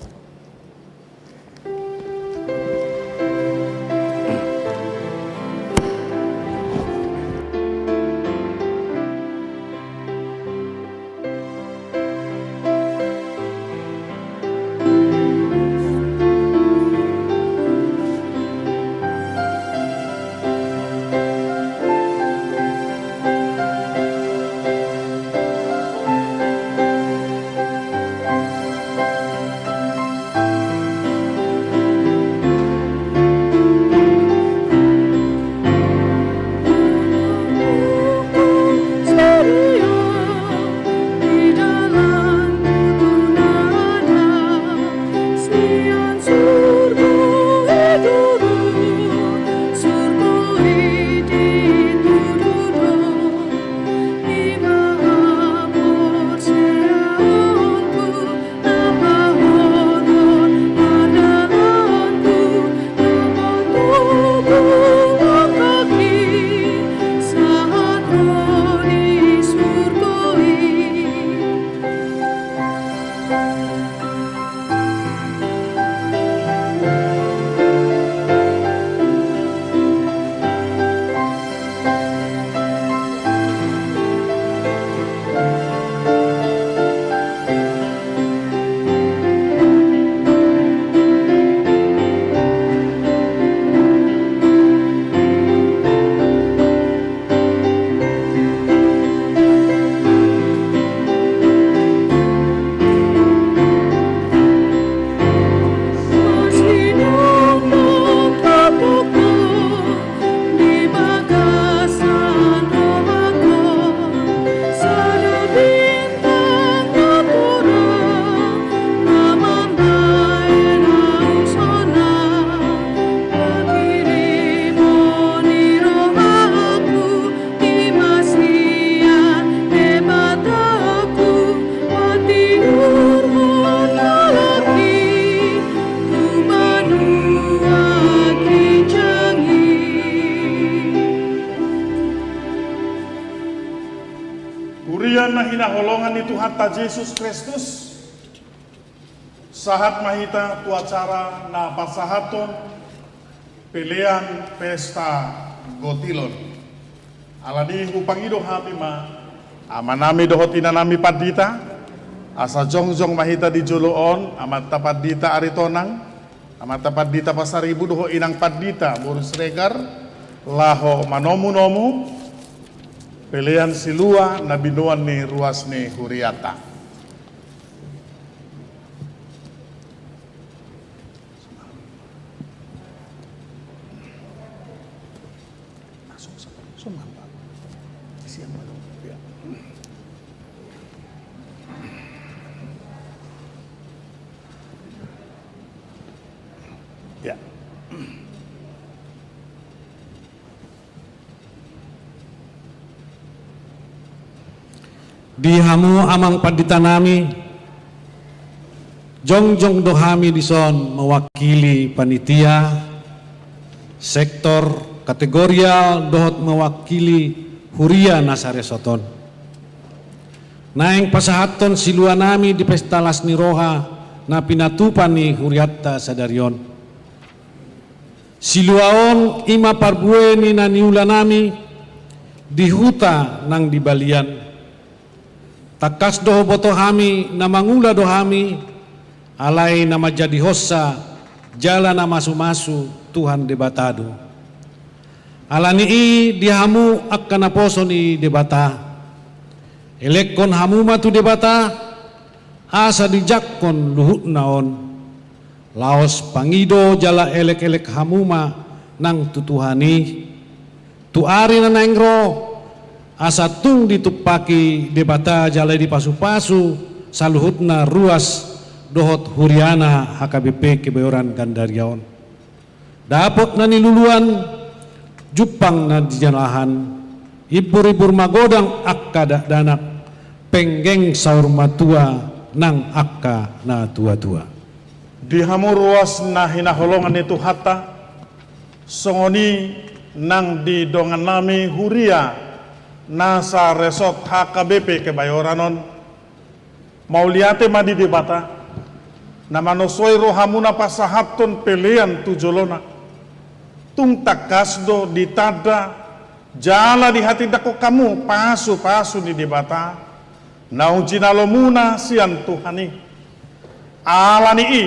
Huria na hinaholongan ni Tuhanta Jesus Kristus, sahat ma hita tu acara na pasahathon pelean pesta gotilon. Alani i hupangido hami ma amanami dohot inanami pandita, asa jongjong ma hita di jolo on, amanta pandita Aritonang, Amanta Pandita Pasaribu dohot Inang Pandita boru Siregar, laho manomunomu pelean silua na binoan ni ruas ni hurianta. Ya. Di hamu amang pandita nami, jongjong do hami dison mewakili panitia, sektor, kategorial dohot mewakili huria na saresort on. Naeng pasahathon silua nami di pesta las ni roha na pinatupa ni hurianta sadari on. Silua on i ma parbue ni na niula nami di huta nang di balian. Tangkas do huboto hami na mangula do hami, alai na manjadihonsa jala na masumasu Tuhan Debata do. Ala ni i di hamu angka naposo ni Debata, elekhon hamu ma tu Debata, asa dijangkon luhutna on. Laos pangido jala elekelek hamu ma nang tu Tuhan i, tu ari na naeng ro, asa tung ditumpaki Debata jala dipasupasu saluhutna ruas dohot huriana H K B P Kebayoran Gandaria on. Dapot na niluluan, jumpang na nijalahan, imbur-imbur magodang angka dakdanak, penggeng saur matua nang angka na tua-tua. Di hamu ruas na hinaholongan ni Tuhanta, songon i nang di dongan nami huria na saresort H K B P Kebayoran on, mauliate ma di Debata, na manosoi rohamuna pasahathon pelean tu jolona. Tung tangkas do ditanda jala dihatindangkon hamu pasupasu ni Debata naung jinalomuna sian Tuhan i. Ala ni i,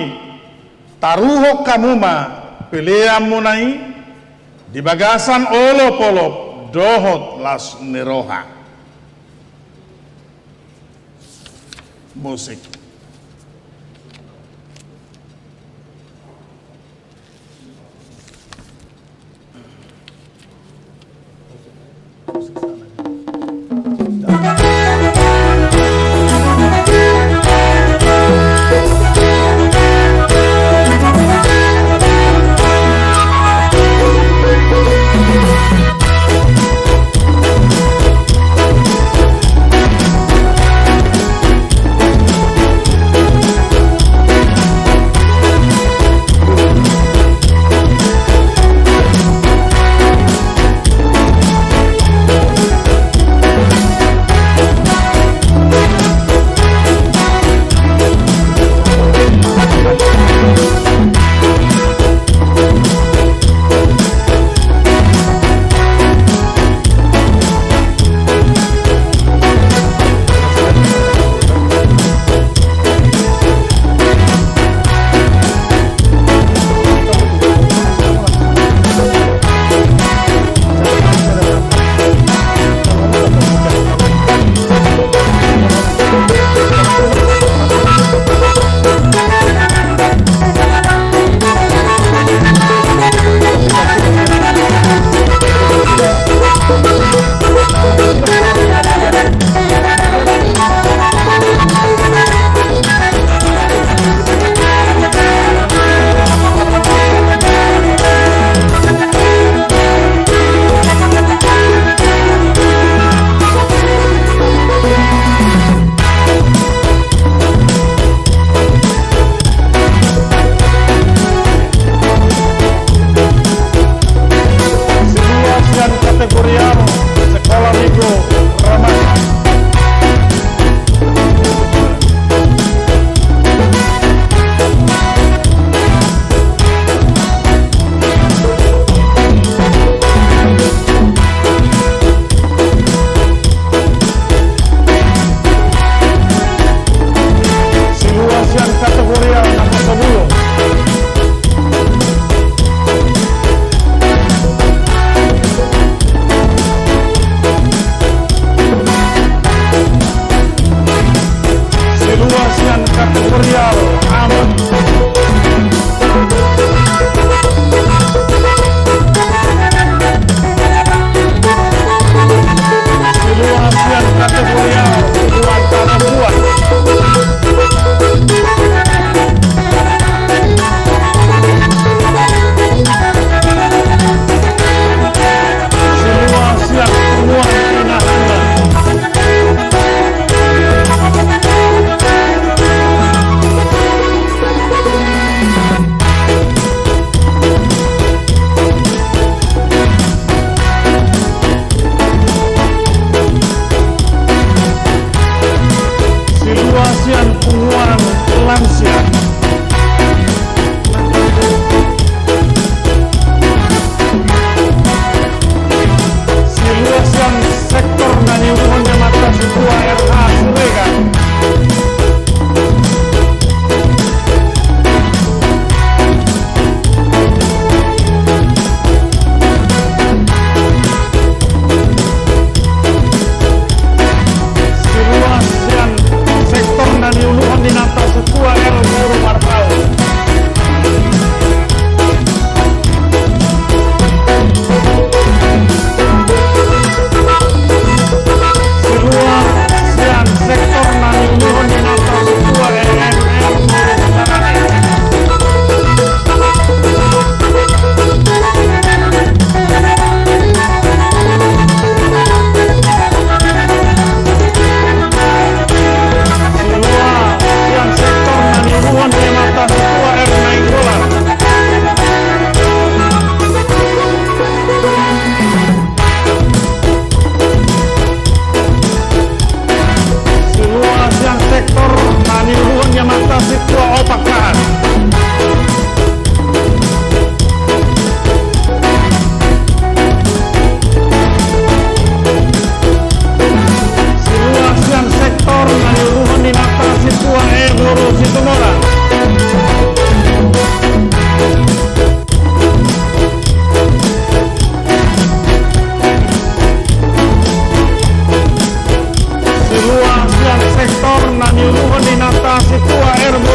taruhon hamu ma peleanmuna i di bagasan olopolop dohot las ni roha. Musik.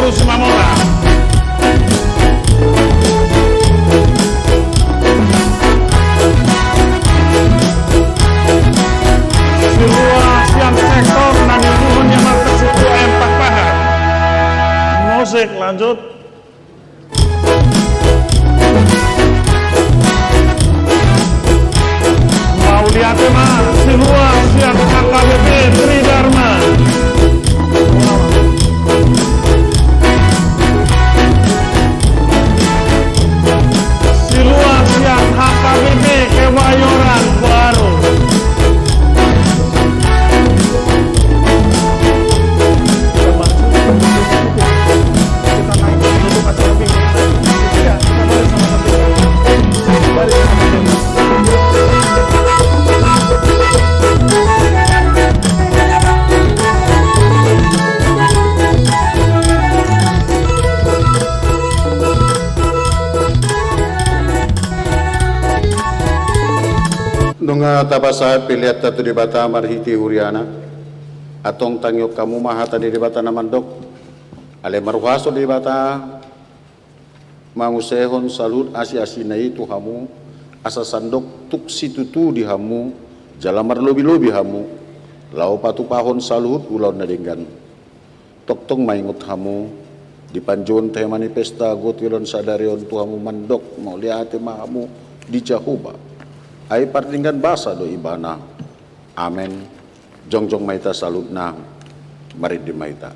Terus mamora. Silua sian sektor na niuluhon ni Amanta Situa Empat Pahat. Musik lanjut. Mauliate ma, silua sian H K B P Tridharma. Silua sian H K B P Kebayoran Baru. Nunga tapasahat peleanta tu Debata marhite huriana, antong tangihon hamu ma hata ni Debata na mandok: Alai marhuaso Debata manguasehon saluhut asiasina i tu hamu, asa sandok tuk situtu di hamu, jala marlobilobi hamu, laho patupahon saluhut ulaon na denggan. Tongtong maingot hamu, di panjouon tahe ma ni pesta gotilon sadari on tu hamu mandok mauliate ma hamu di Jahowa. Ai pardenggan basa do ibana. Amen. Jongjong ma hita saluhutna, marende ma hita.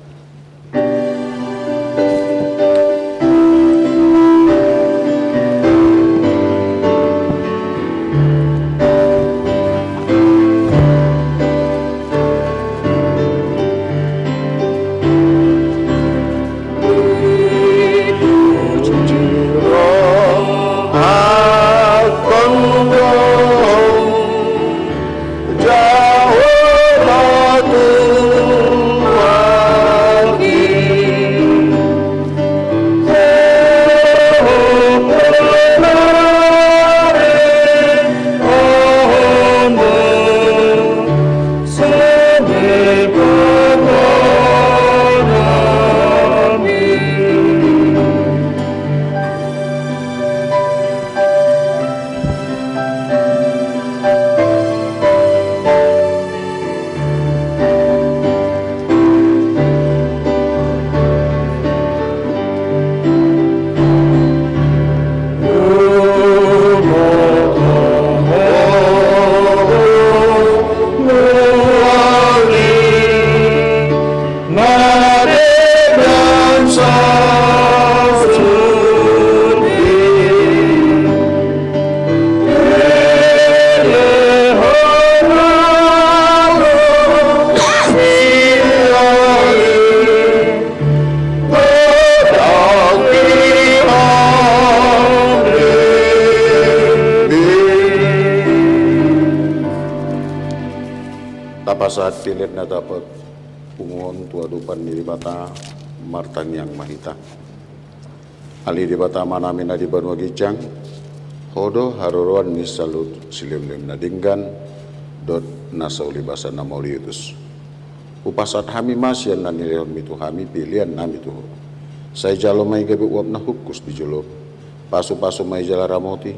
Tapasahat pelean na dapot punguhon tu adopan ni Debata, martangiang ma hita. Ale Debata Amanami na di banua ginjang, Ho do haroroan ni saluhut silehonlehon na denggan dohot na sauli basa na mauliutus. Hupasahat hami ma sian na nilehonmi tu hami pelean nami tu Ho. Sai jalo ma i gabe uap na hungkus di jolom. Pasupasu ma i jala ramoti,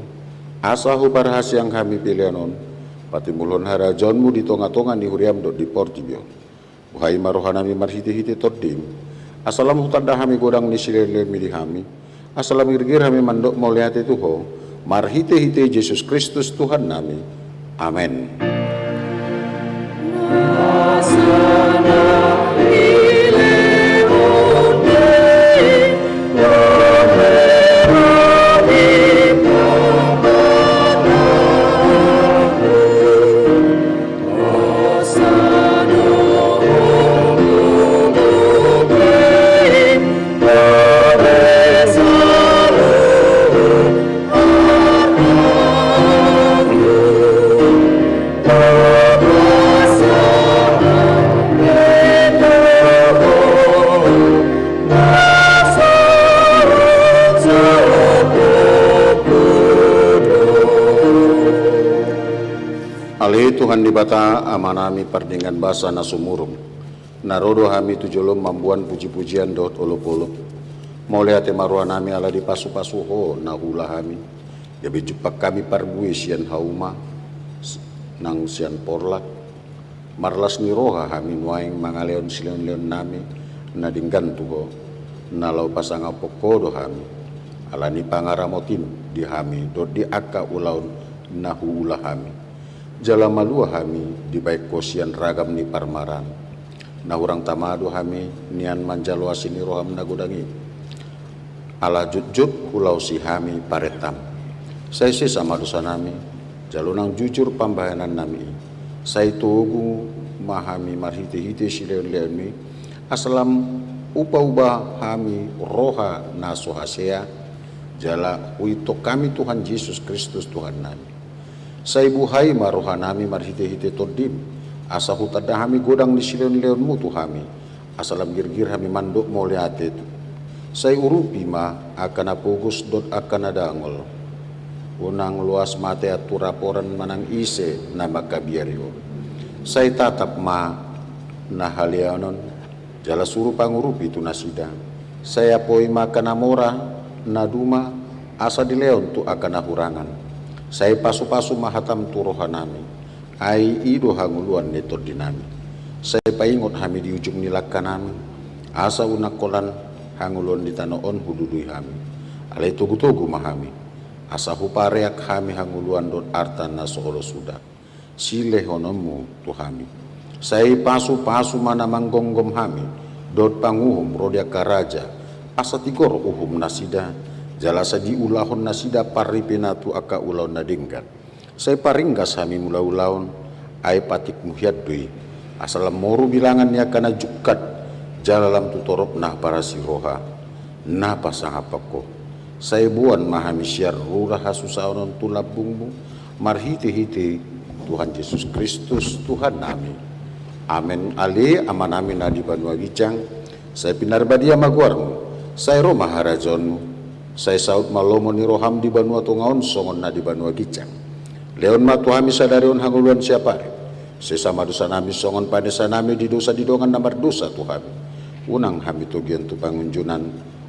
asa huparhaseang hami pelean on patimbulhon harajaonmu di tongatonga ni huriam dohot di portibi on. Buhai ma rohanami marhitehite Tondim, asa lam hutanda hami godang ni silehonlehonmi di hami, asa lam girgir hami mandok mauliate tu Ho, marhitehite Jesus Kristus Tuhannami. Amen. Ale Tuhan Debata, Amanami pardenggan basa na sumurung, Na ro do hami tu jolom mamboan puji-pujian dohot olop-olop. Mauliate ma rohanami ala dipasupasu Ho na huula hami, gabe jumpang hami parbue sian hauma, s-, nang sian porlak. Marlas ni roha hami nuaeng mangalehon silehon-lehonnami na denggan tu Ho, na laho pasangaphon Ho do hami, ala ni pangaramotim di hami dohot di angka ulaon na huula hami. Jala malua hami dibahen Ho sian ragam ni parmaraan. Na hurang tama do hami nian manjalo asi ni roham na godang i. Ala jotjot hulaosi hami parentam. Sai sesa ma dosanami, jala unang jujur pambahenannami i. Sai togu ma hami marhite-hite silehon-lehonmi, asa lam upa-upa hami roha na so hasea, jala huihuthon hami Tuhan Jesus Kristus Tuhannami. Sai buhai ma rohanami marhite-hite Tondim, asa hutanda hami godang ni silehon-lehonmu tu hami, asa lam girgir hami mandok mauliate tu. Sai urupi ma angka na pogos dohot angka na dangol. Unang loas mate antu raporan manang ise na mangkabiari Ho. Sai tatap ma na haleanon, jala suru pangurupi tu nasida. Sai apoi ma angka na mora, na duma, asa dilehon tu angka na hurangan. Sai pasupasu ma hatam tu rohanami. Ai i do hangoluan ni tondinami. Sai paingot hami di ujung ni langkanami, asa unang holan hangoluan di tano on hududui hami. Alai togu-togu ma hami, asa hupareak hami hangoluan dohot arta na so olo suda silehononmu tu hami. Sai pasupasu ma na manggomgom hami dohot panguhum ro di angka raja, asa tigor uhum nasida, jala asa diulahon nasida parripena tu angka ulaon na denggan. Sai paringgas hami mangula ulaon, ai patikmu hian do i. Asa lam moru bilangan ni angka na jungkat, jala lam tu torop na parasi roha, na pasangaphon Ho. Sai boan ma hami sian rura hasusaon on tu lambungmu, marhite-hite Tuhan Jesus Kristus Tuhannami. Amen. Ale Amanami na di banua ginjang, sai pinarbadia ma goarmu, sai ro ma harajaonmu, sai saut ma lomo ni roham di banua tonga on songon na di banua ginjang. Lehon ma tu hami sadari on hangoluan siapari. Sesa ma dosanami songon panesanami di dosa di dongan na mardosa tu hami. Unang hami togion tu pangunjunan.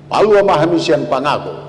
Palua ma hami sian pangago.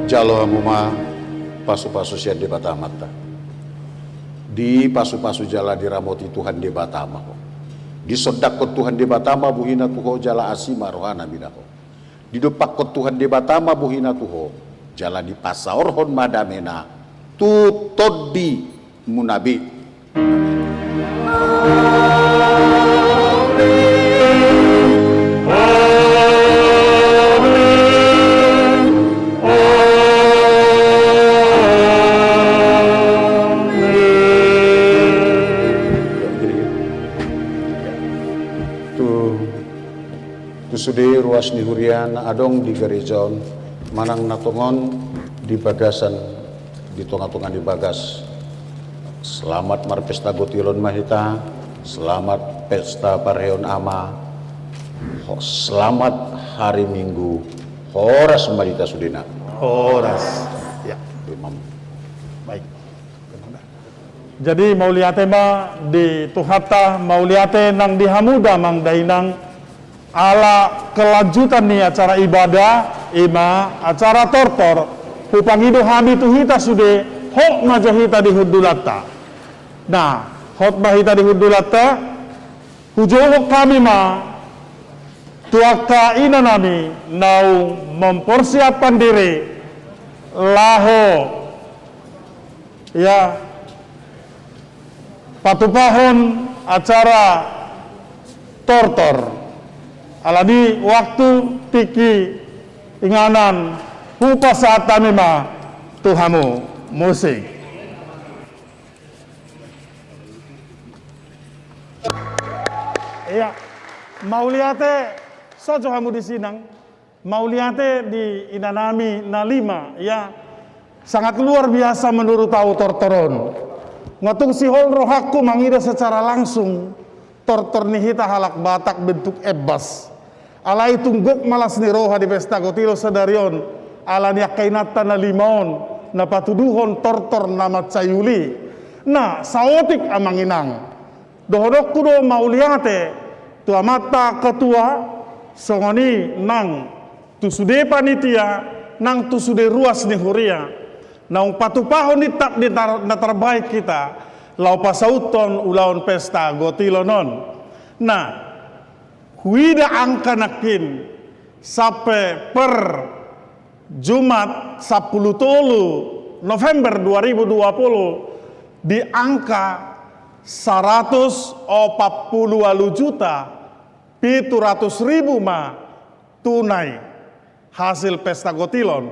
Jalo hamu ma pasupasu sian Debata Amanta. Dipasupasu jala diramoti Tuhan Debata ma ho. Disondangkon Tuhan Debata ma bohina tu ho jala asi ma rohana mida ho. Didompakkon Tuhan Debata ma bohina tu ho, jala dipasaorhon ma damena tu tondimuna be. Tu Tu sude ruas ni huria na adong di gareja on, manang na tongon di bagasan, di tonga-tonga ni bagas. Selamat marpesta gotilon ma hita, selamat pesta parheon ama, ho-, selamat hari Minggu, horas ma di hita sudena. Horas. Ya. Imam. Baik. Jadi, mauliate ma di Tuhanta, mauliate nang di hamu damang dainang, ala kelanjutan ni acara ibadah, i ma acara tortor, hupangido hami tu hita sude, hot ma jo hita di hundulanta. Nah, hot ma hita di hundulanta, hujouhon hami ma tu angka inanami naung mempersiapkan diri laho, ya, patupahon acara tortor. Alani waktu, tingki, inganan, hupasahat hami ma tu hamu. Musik. Ia, mauliate, sojo hamu disi, Inang. Mauliate di inanami na lima, ia. Sangat luar biasa menurut au tortor on. Nga tung sihol rohangku mangida secara langsung tortor ni hita halak Batak bentuk embas. Alai tung gok ma las ni roha di Pesta Gotilo sadari on, alani angka inanta na lima on, na patuduhon tortor na mansai uli. Na, saotik amang inang. Dohononku do mauliate tu amanta ketua, songon i nang tu sude panitia, nang tu sude ruas ni huria, naung patupahon ni tar-, ni tar-, na tarbaik hita, laho pasauthon ulaon Pesta Gotilon on. Na, huida angka nangkin sampe per Jumat sampulu tolu November dua ribu dua puluh di angka saratus opat pulu ualu juta pitu ratus ribu ma tunai hasil Pesta Gotilon,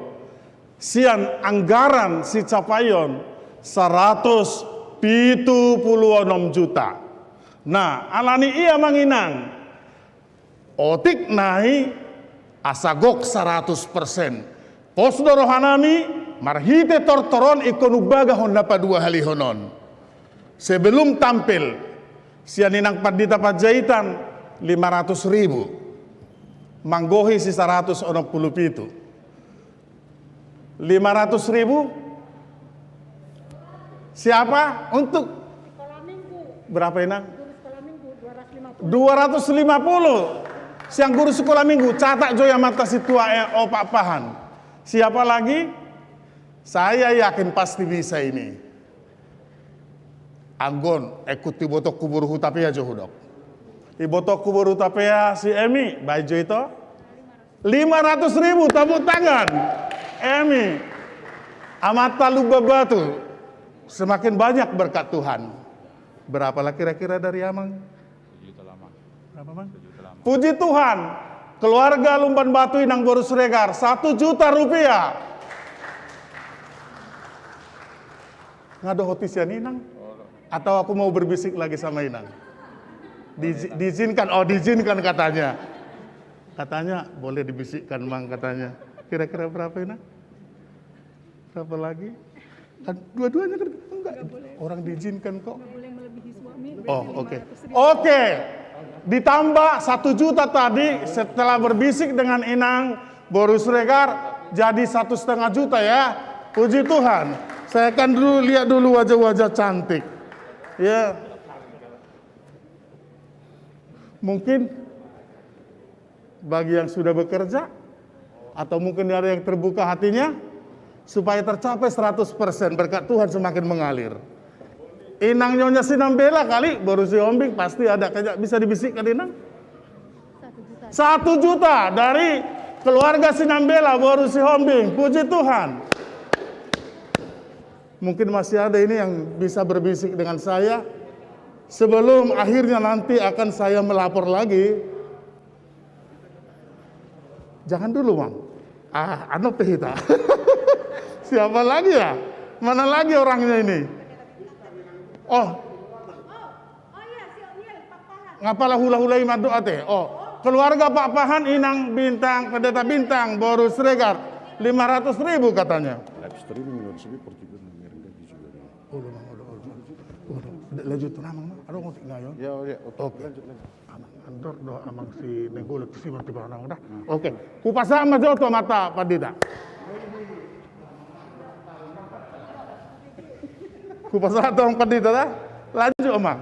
sian anggaran sicapaion saratus pitu pulu onom juta. Na, alani i amang inang, otik nai asa gok saratus persen. Pos do rohanami, marhite tortor on ingkon umbagahon na paduahalihon on. Sebelum tampil, sian inang pandita Panjaitan, lima ratus ribu. Manggohi si saratus onom pulu pitu. Lima ratus ribu. Siapa? Untuk berapa, Inang? Dua ratus lima puluh. Sian guru sekolah minggu, catat jo i amanta sintua, eh, Opak Pahan. Siapa lagi? Saya yakin pasti bisa ini. Anggo on, ingkon tu ibotongku boru Hutapea jo hudok. Ibotongku boru Hutapea si Emi, baen jo ito. Lima ratus ribu, tepuk tangan. Emi. Amanta Lumban Batu. Semakin banyak berkat Tuhan. Berapa lah kira-kira dari Amang? Sejuta lah, Mang. Berapa, Mang? Sejuta lah, Mang. Puji Tuhan. Keluarga Lumban Batu, Inang boru Siregar, satu juta rupiah. Nga dohot i sian Inang? Atau aku mau berbisik lagi sama Inang? Diizi-, diizinkan, oh, diizinkan katanya. Katanya, "Boleh dibisikkan, Mang," katanya. Kira-kira berapa, Inang? Berapa lagi? Kan dua-duanya kan enggak. Nggak boleh. Orang diizinkan kok. Nggak boleh melebihi suami, berarti lima ratus ribu. Oh, oke. Oke. Ditambah satu juta tadi, setelah berbisik dengan Inang boru Siregar, jadi satu setengah juta ya. Puji Tuhan. Saya akan dulu lihat dulu wajah-wajah cantik. Ya. Mungkin bagi yang sudah bekerja, atau mungkin ada yang terbuka hatinya, supaya tercapai seratus persen, berkat Tuhan semakin mengalir. Inang Nyonya Sinambela kali, boru Sihombing, pasti ada. Kayaknya bisa dibisikkan, Inang? Satu juta. Satu juta dari keluarga Sinambela, boru Sihombing. Puji Tuhan. Mungkin masih ada ini yang bisa berbisik dengan saya. Sebelum akhirnya nanti akan saya melapor lagi. Jangan dulu, Mang. Ah, anu pe hita. Siapa lagi ya? Mana lagi orangnya ini? Oh. Nga pala hula-hula i mandok ate. Oh, keluarga Pak Pahan, Inang Bintang, Pendeta Bintang, boru Siregar, lima ratus ribu katanya. Live streaming dan sebi pergi benar, enggak juga. Olo, Mang, olo, olo, Mang. Olo, lanjut tu Amang, Mang. Aduh, ngotik ngayon. Ya, ya, oke. Oke. Lanjut, lanjut. Amang Andor dohot Amang Sinenggolan, si Mati Banang dah. Hmm. Oke. Kupasahat ma jo tu amanta pandita. Kupasahat tu amang pandita dah. Lanjut, Amang.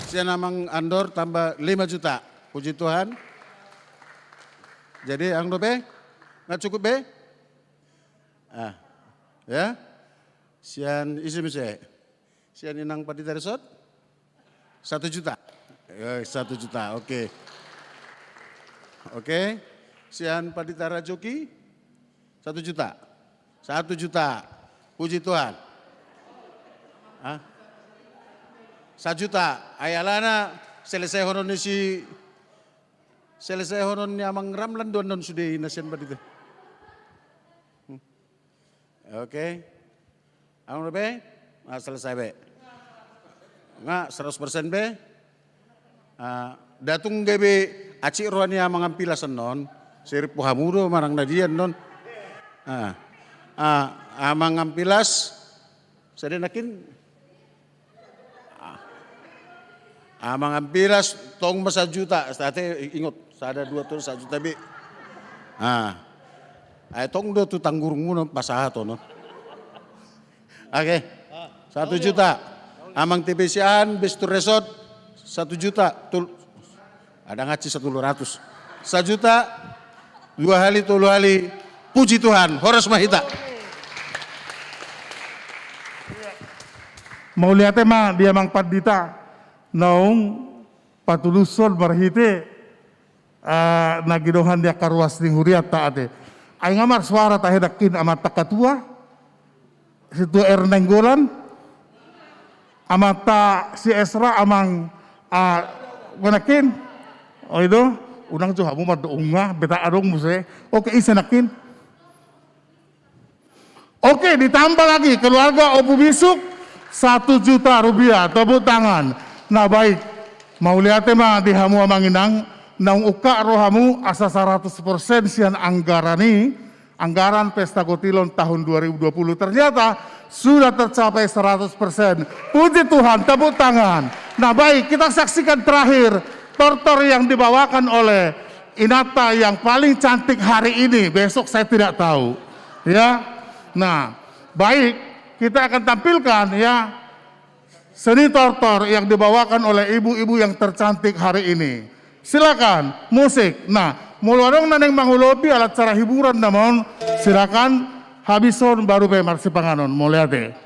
Sian Amang Andor tambah lima juta. Puji Tuhan. Jadi, anggo dope, nga cukup be? Ah, ya. Sian ise muse? Sian Inang Pandita Risot? Satu juta. Eh, satu juta, oke. Oke. Sian Pandita Rajoki? Satu juta. Satu juta. Puji Tuhan. Hah? Sajuta. Ai alana selesaihonon ni si, selesaihonon ni Amang Ramlan do annon sude i na sian Pandita. Hmm. Oke. Anu be? Ah, selesai be. Nga seratus persen be? Ah, datung gabe acik roha ni Amang Ampilas annon. Sirip po hamu do manang na dia annon. Ah. Ah, Amang Ampilas. Sada nangkin. Ah. Amang Ampilas tong ma sajuta, sate ingot, sada dua tolu sajuta be. Ah. Ai tong do tu tanggurungmu non pasahat ono. Oke. Satu juta. Amang T B Siahaan, Best to Resort, satu juta. Tul-, ada ngaci satu ratus. Sajuta, dua hali, tolu hali. Puji Tuhan, horas ma hita. Mauliate ma di Amang Pandita, naung patulushon marhite, eh, na gidohan di angka ruas ni hurianta ate. Ai nga marsuara tahe nangkin amanta Ketua, Situa R Nainggolan, amanta si Esra, Amang, ah, nangkin. Oh, itu, unang jo hamu mandok unga, beta adong muse. Oke, ise nangkin. Oke, ditambah lagi keluarga Ompu Bisuk, satu juta rupiah, tepuk tangan. Nah, baik. Mauliate ma di hamu Amang Inang, naung ungkap rohamu asa seratus persen sian anggaran i, anggaran Pesta Gotilon tahun dua ribu dua puluh ternyata sudah tercapai seratus persen. Puji Tuhan, tepuk tangan. Nah, baik, kita saksikan terakhir tortor yang dibawakan oleh inanta yang paling cantik hari ini. Besok saya tidak tahu. Ya. Nah, baik, kita akan tampilkan, ya, seni tortor yang dibawakan oleh ibu-ibu yang tercantik hari ini. Silakan, musik. Nah, molo adong na naeng mangolopi alat acara hiburan na on, silakan habishon baru pe marsipanganon. Mauliate.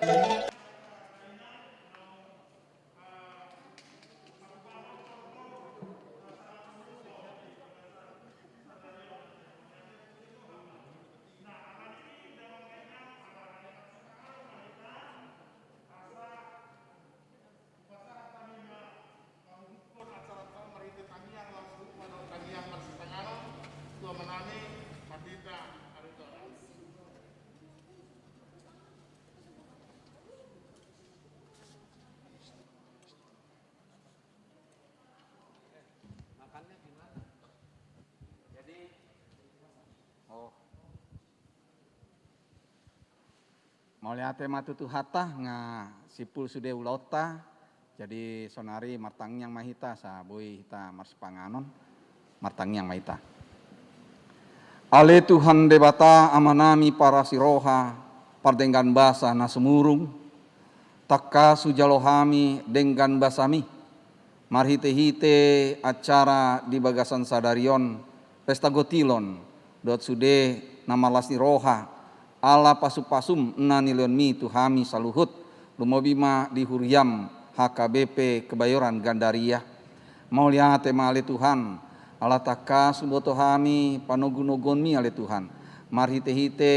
Makannya gimana? Jadi, oh. Mauliate ma tu Tuhanta, nga simpul sude ulaonta. Jadi, saonari martangiang ma hita, asa boi hita marsipanganon. Martangiang ma hita. Ale Tuhan Debata, Amanami parasi roha, pardenggan basa na sumurung, tangkas hujalo hami denggan basaMi, marhitehite acara di bagasan sadari on, Pesta Gotilon, dohot sude na marlas ni roha, ala pasupasum na nilehonMi tu hami saluhut, lumobi ma di huriaM H K B P Kebayoran Gandaria. Mauliate ma ale Tuhan, ala tangkas huboto hami panogunoguonMi ale Tuhan, marhitehite,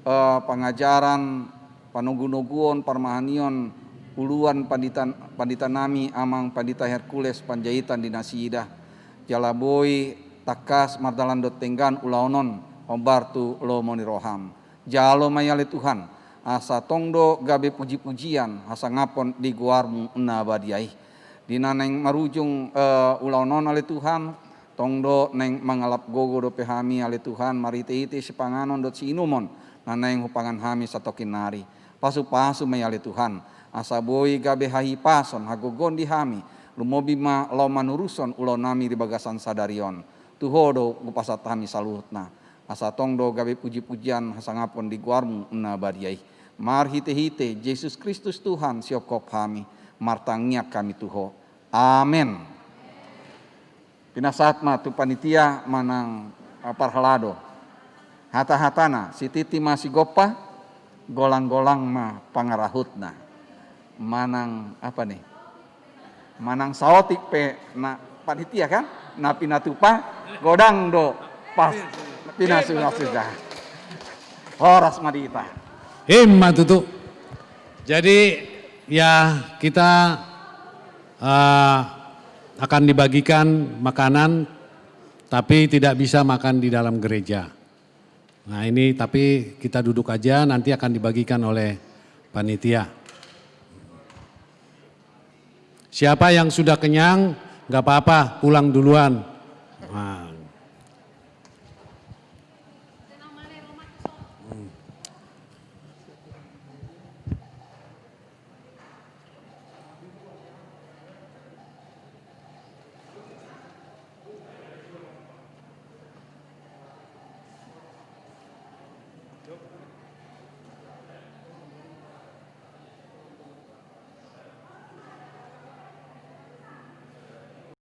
eh, pangajaran, panogunoguon, parmahanion, uluan pandita, panditanami Amang Pandita Hercules Panjaitan di nasida. Jala boi tangkas mardalan dohot denggan ulaon on, hombar tu lomo ni rohaM. Jalo ma i ale Tuhan, asa tong do gabe pujipujian hasangapon di goarMu na badia i. Di na naeng marujung, eh, ulaon on ale Tuhan, tong do naeng mangalap gogo dope hami ale Tuhan, marhitehite sipanganon dohot siinumon na naeng hupangan hami satongkin nari. Pasupasu ma i ale Tuhan, asa boi gabe hahipason, hagogoon di hami, lumobi ma laho manurushon ulaonnami di bagasan sadari on. Tu Ho do hupasahat hami saluhutna, asa tong do gabe pujipujian hasangapon di goarMu na badia i. Marhitehite Jesus Kristus Tuhan, sihophop hami, martangiang hami tu Ho. Amen. Pinasahat ma tu panitia manang, eh, parhalado. Hatahatana, sititi ma sigompa, golanggolang ma pangarahutna. Manang apa nih? Manang saotik pe na panitia kan, na pinatupa godang do pas pinasunasu ja. Horas ma di hita. Ima tutu. Jadi, ya, kita, eh, akan dibagikan makanan, tapi tidak bisa makan di dalam gereja. Nah, ini tapi kita duduk aja, nanti akan dibagikan oleh panitia. Siapa yang sudah kenyang, nggak apa-apa, pulang duluan.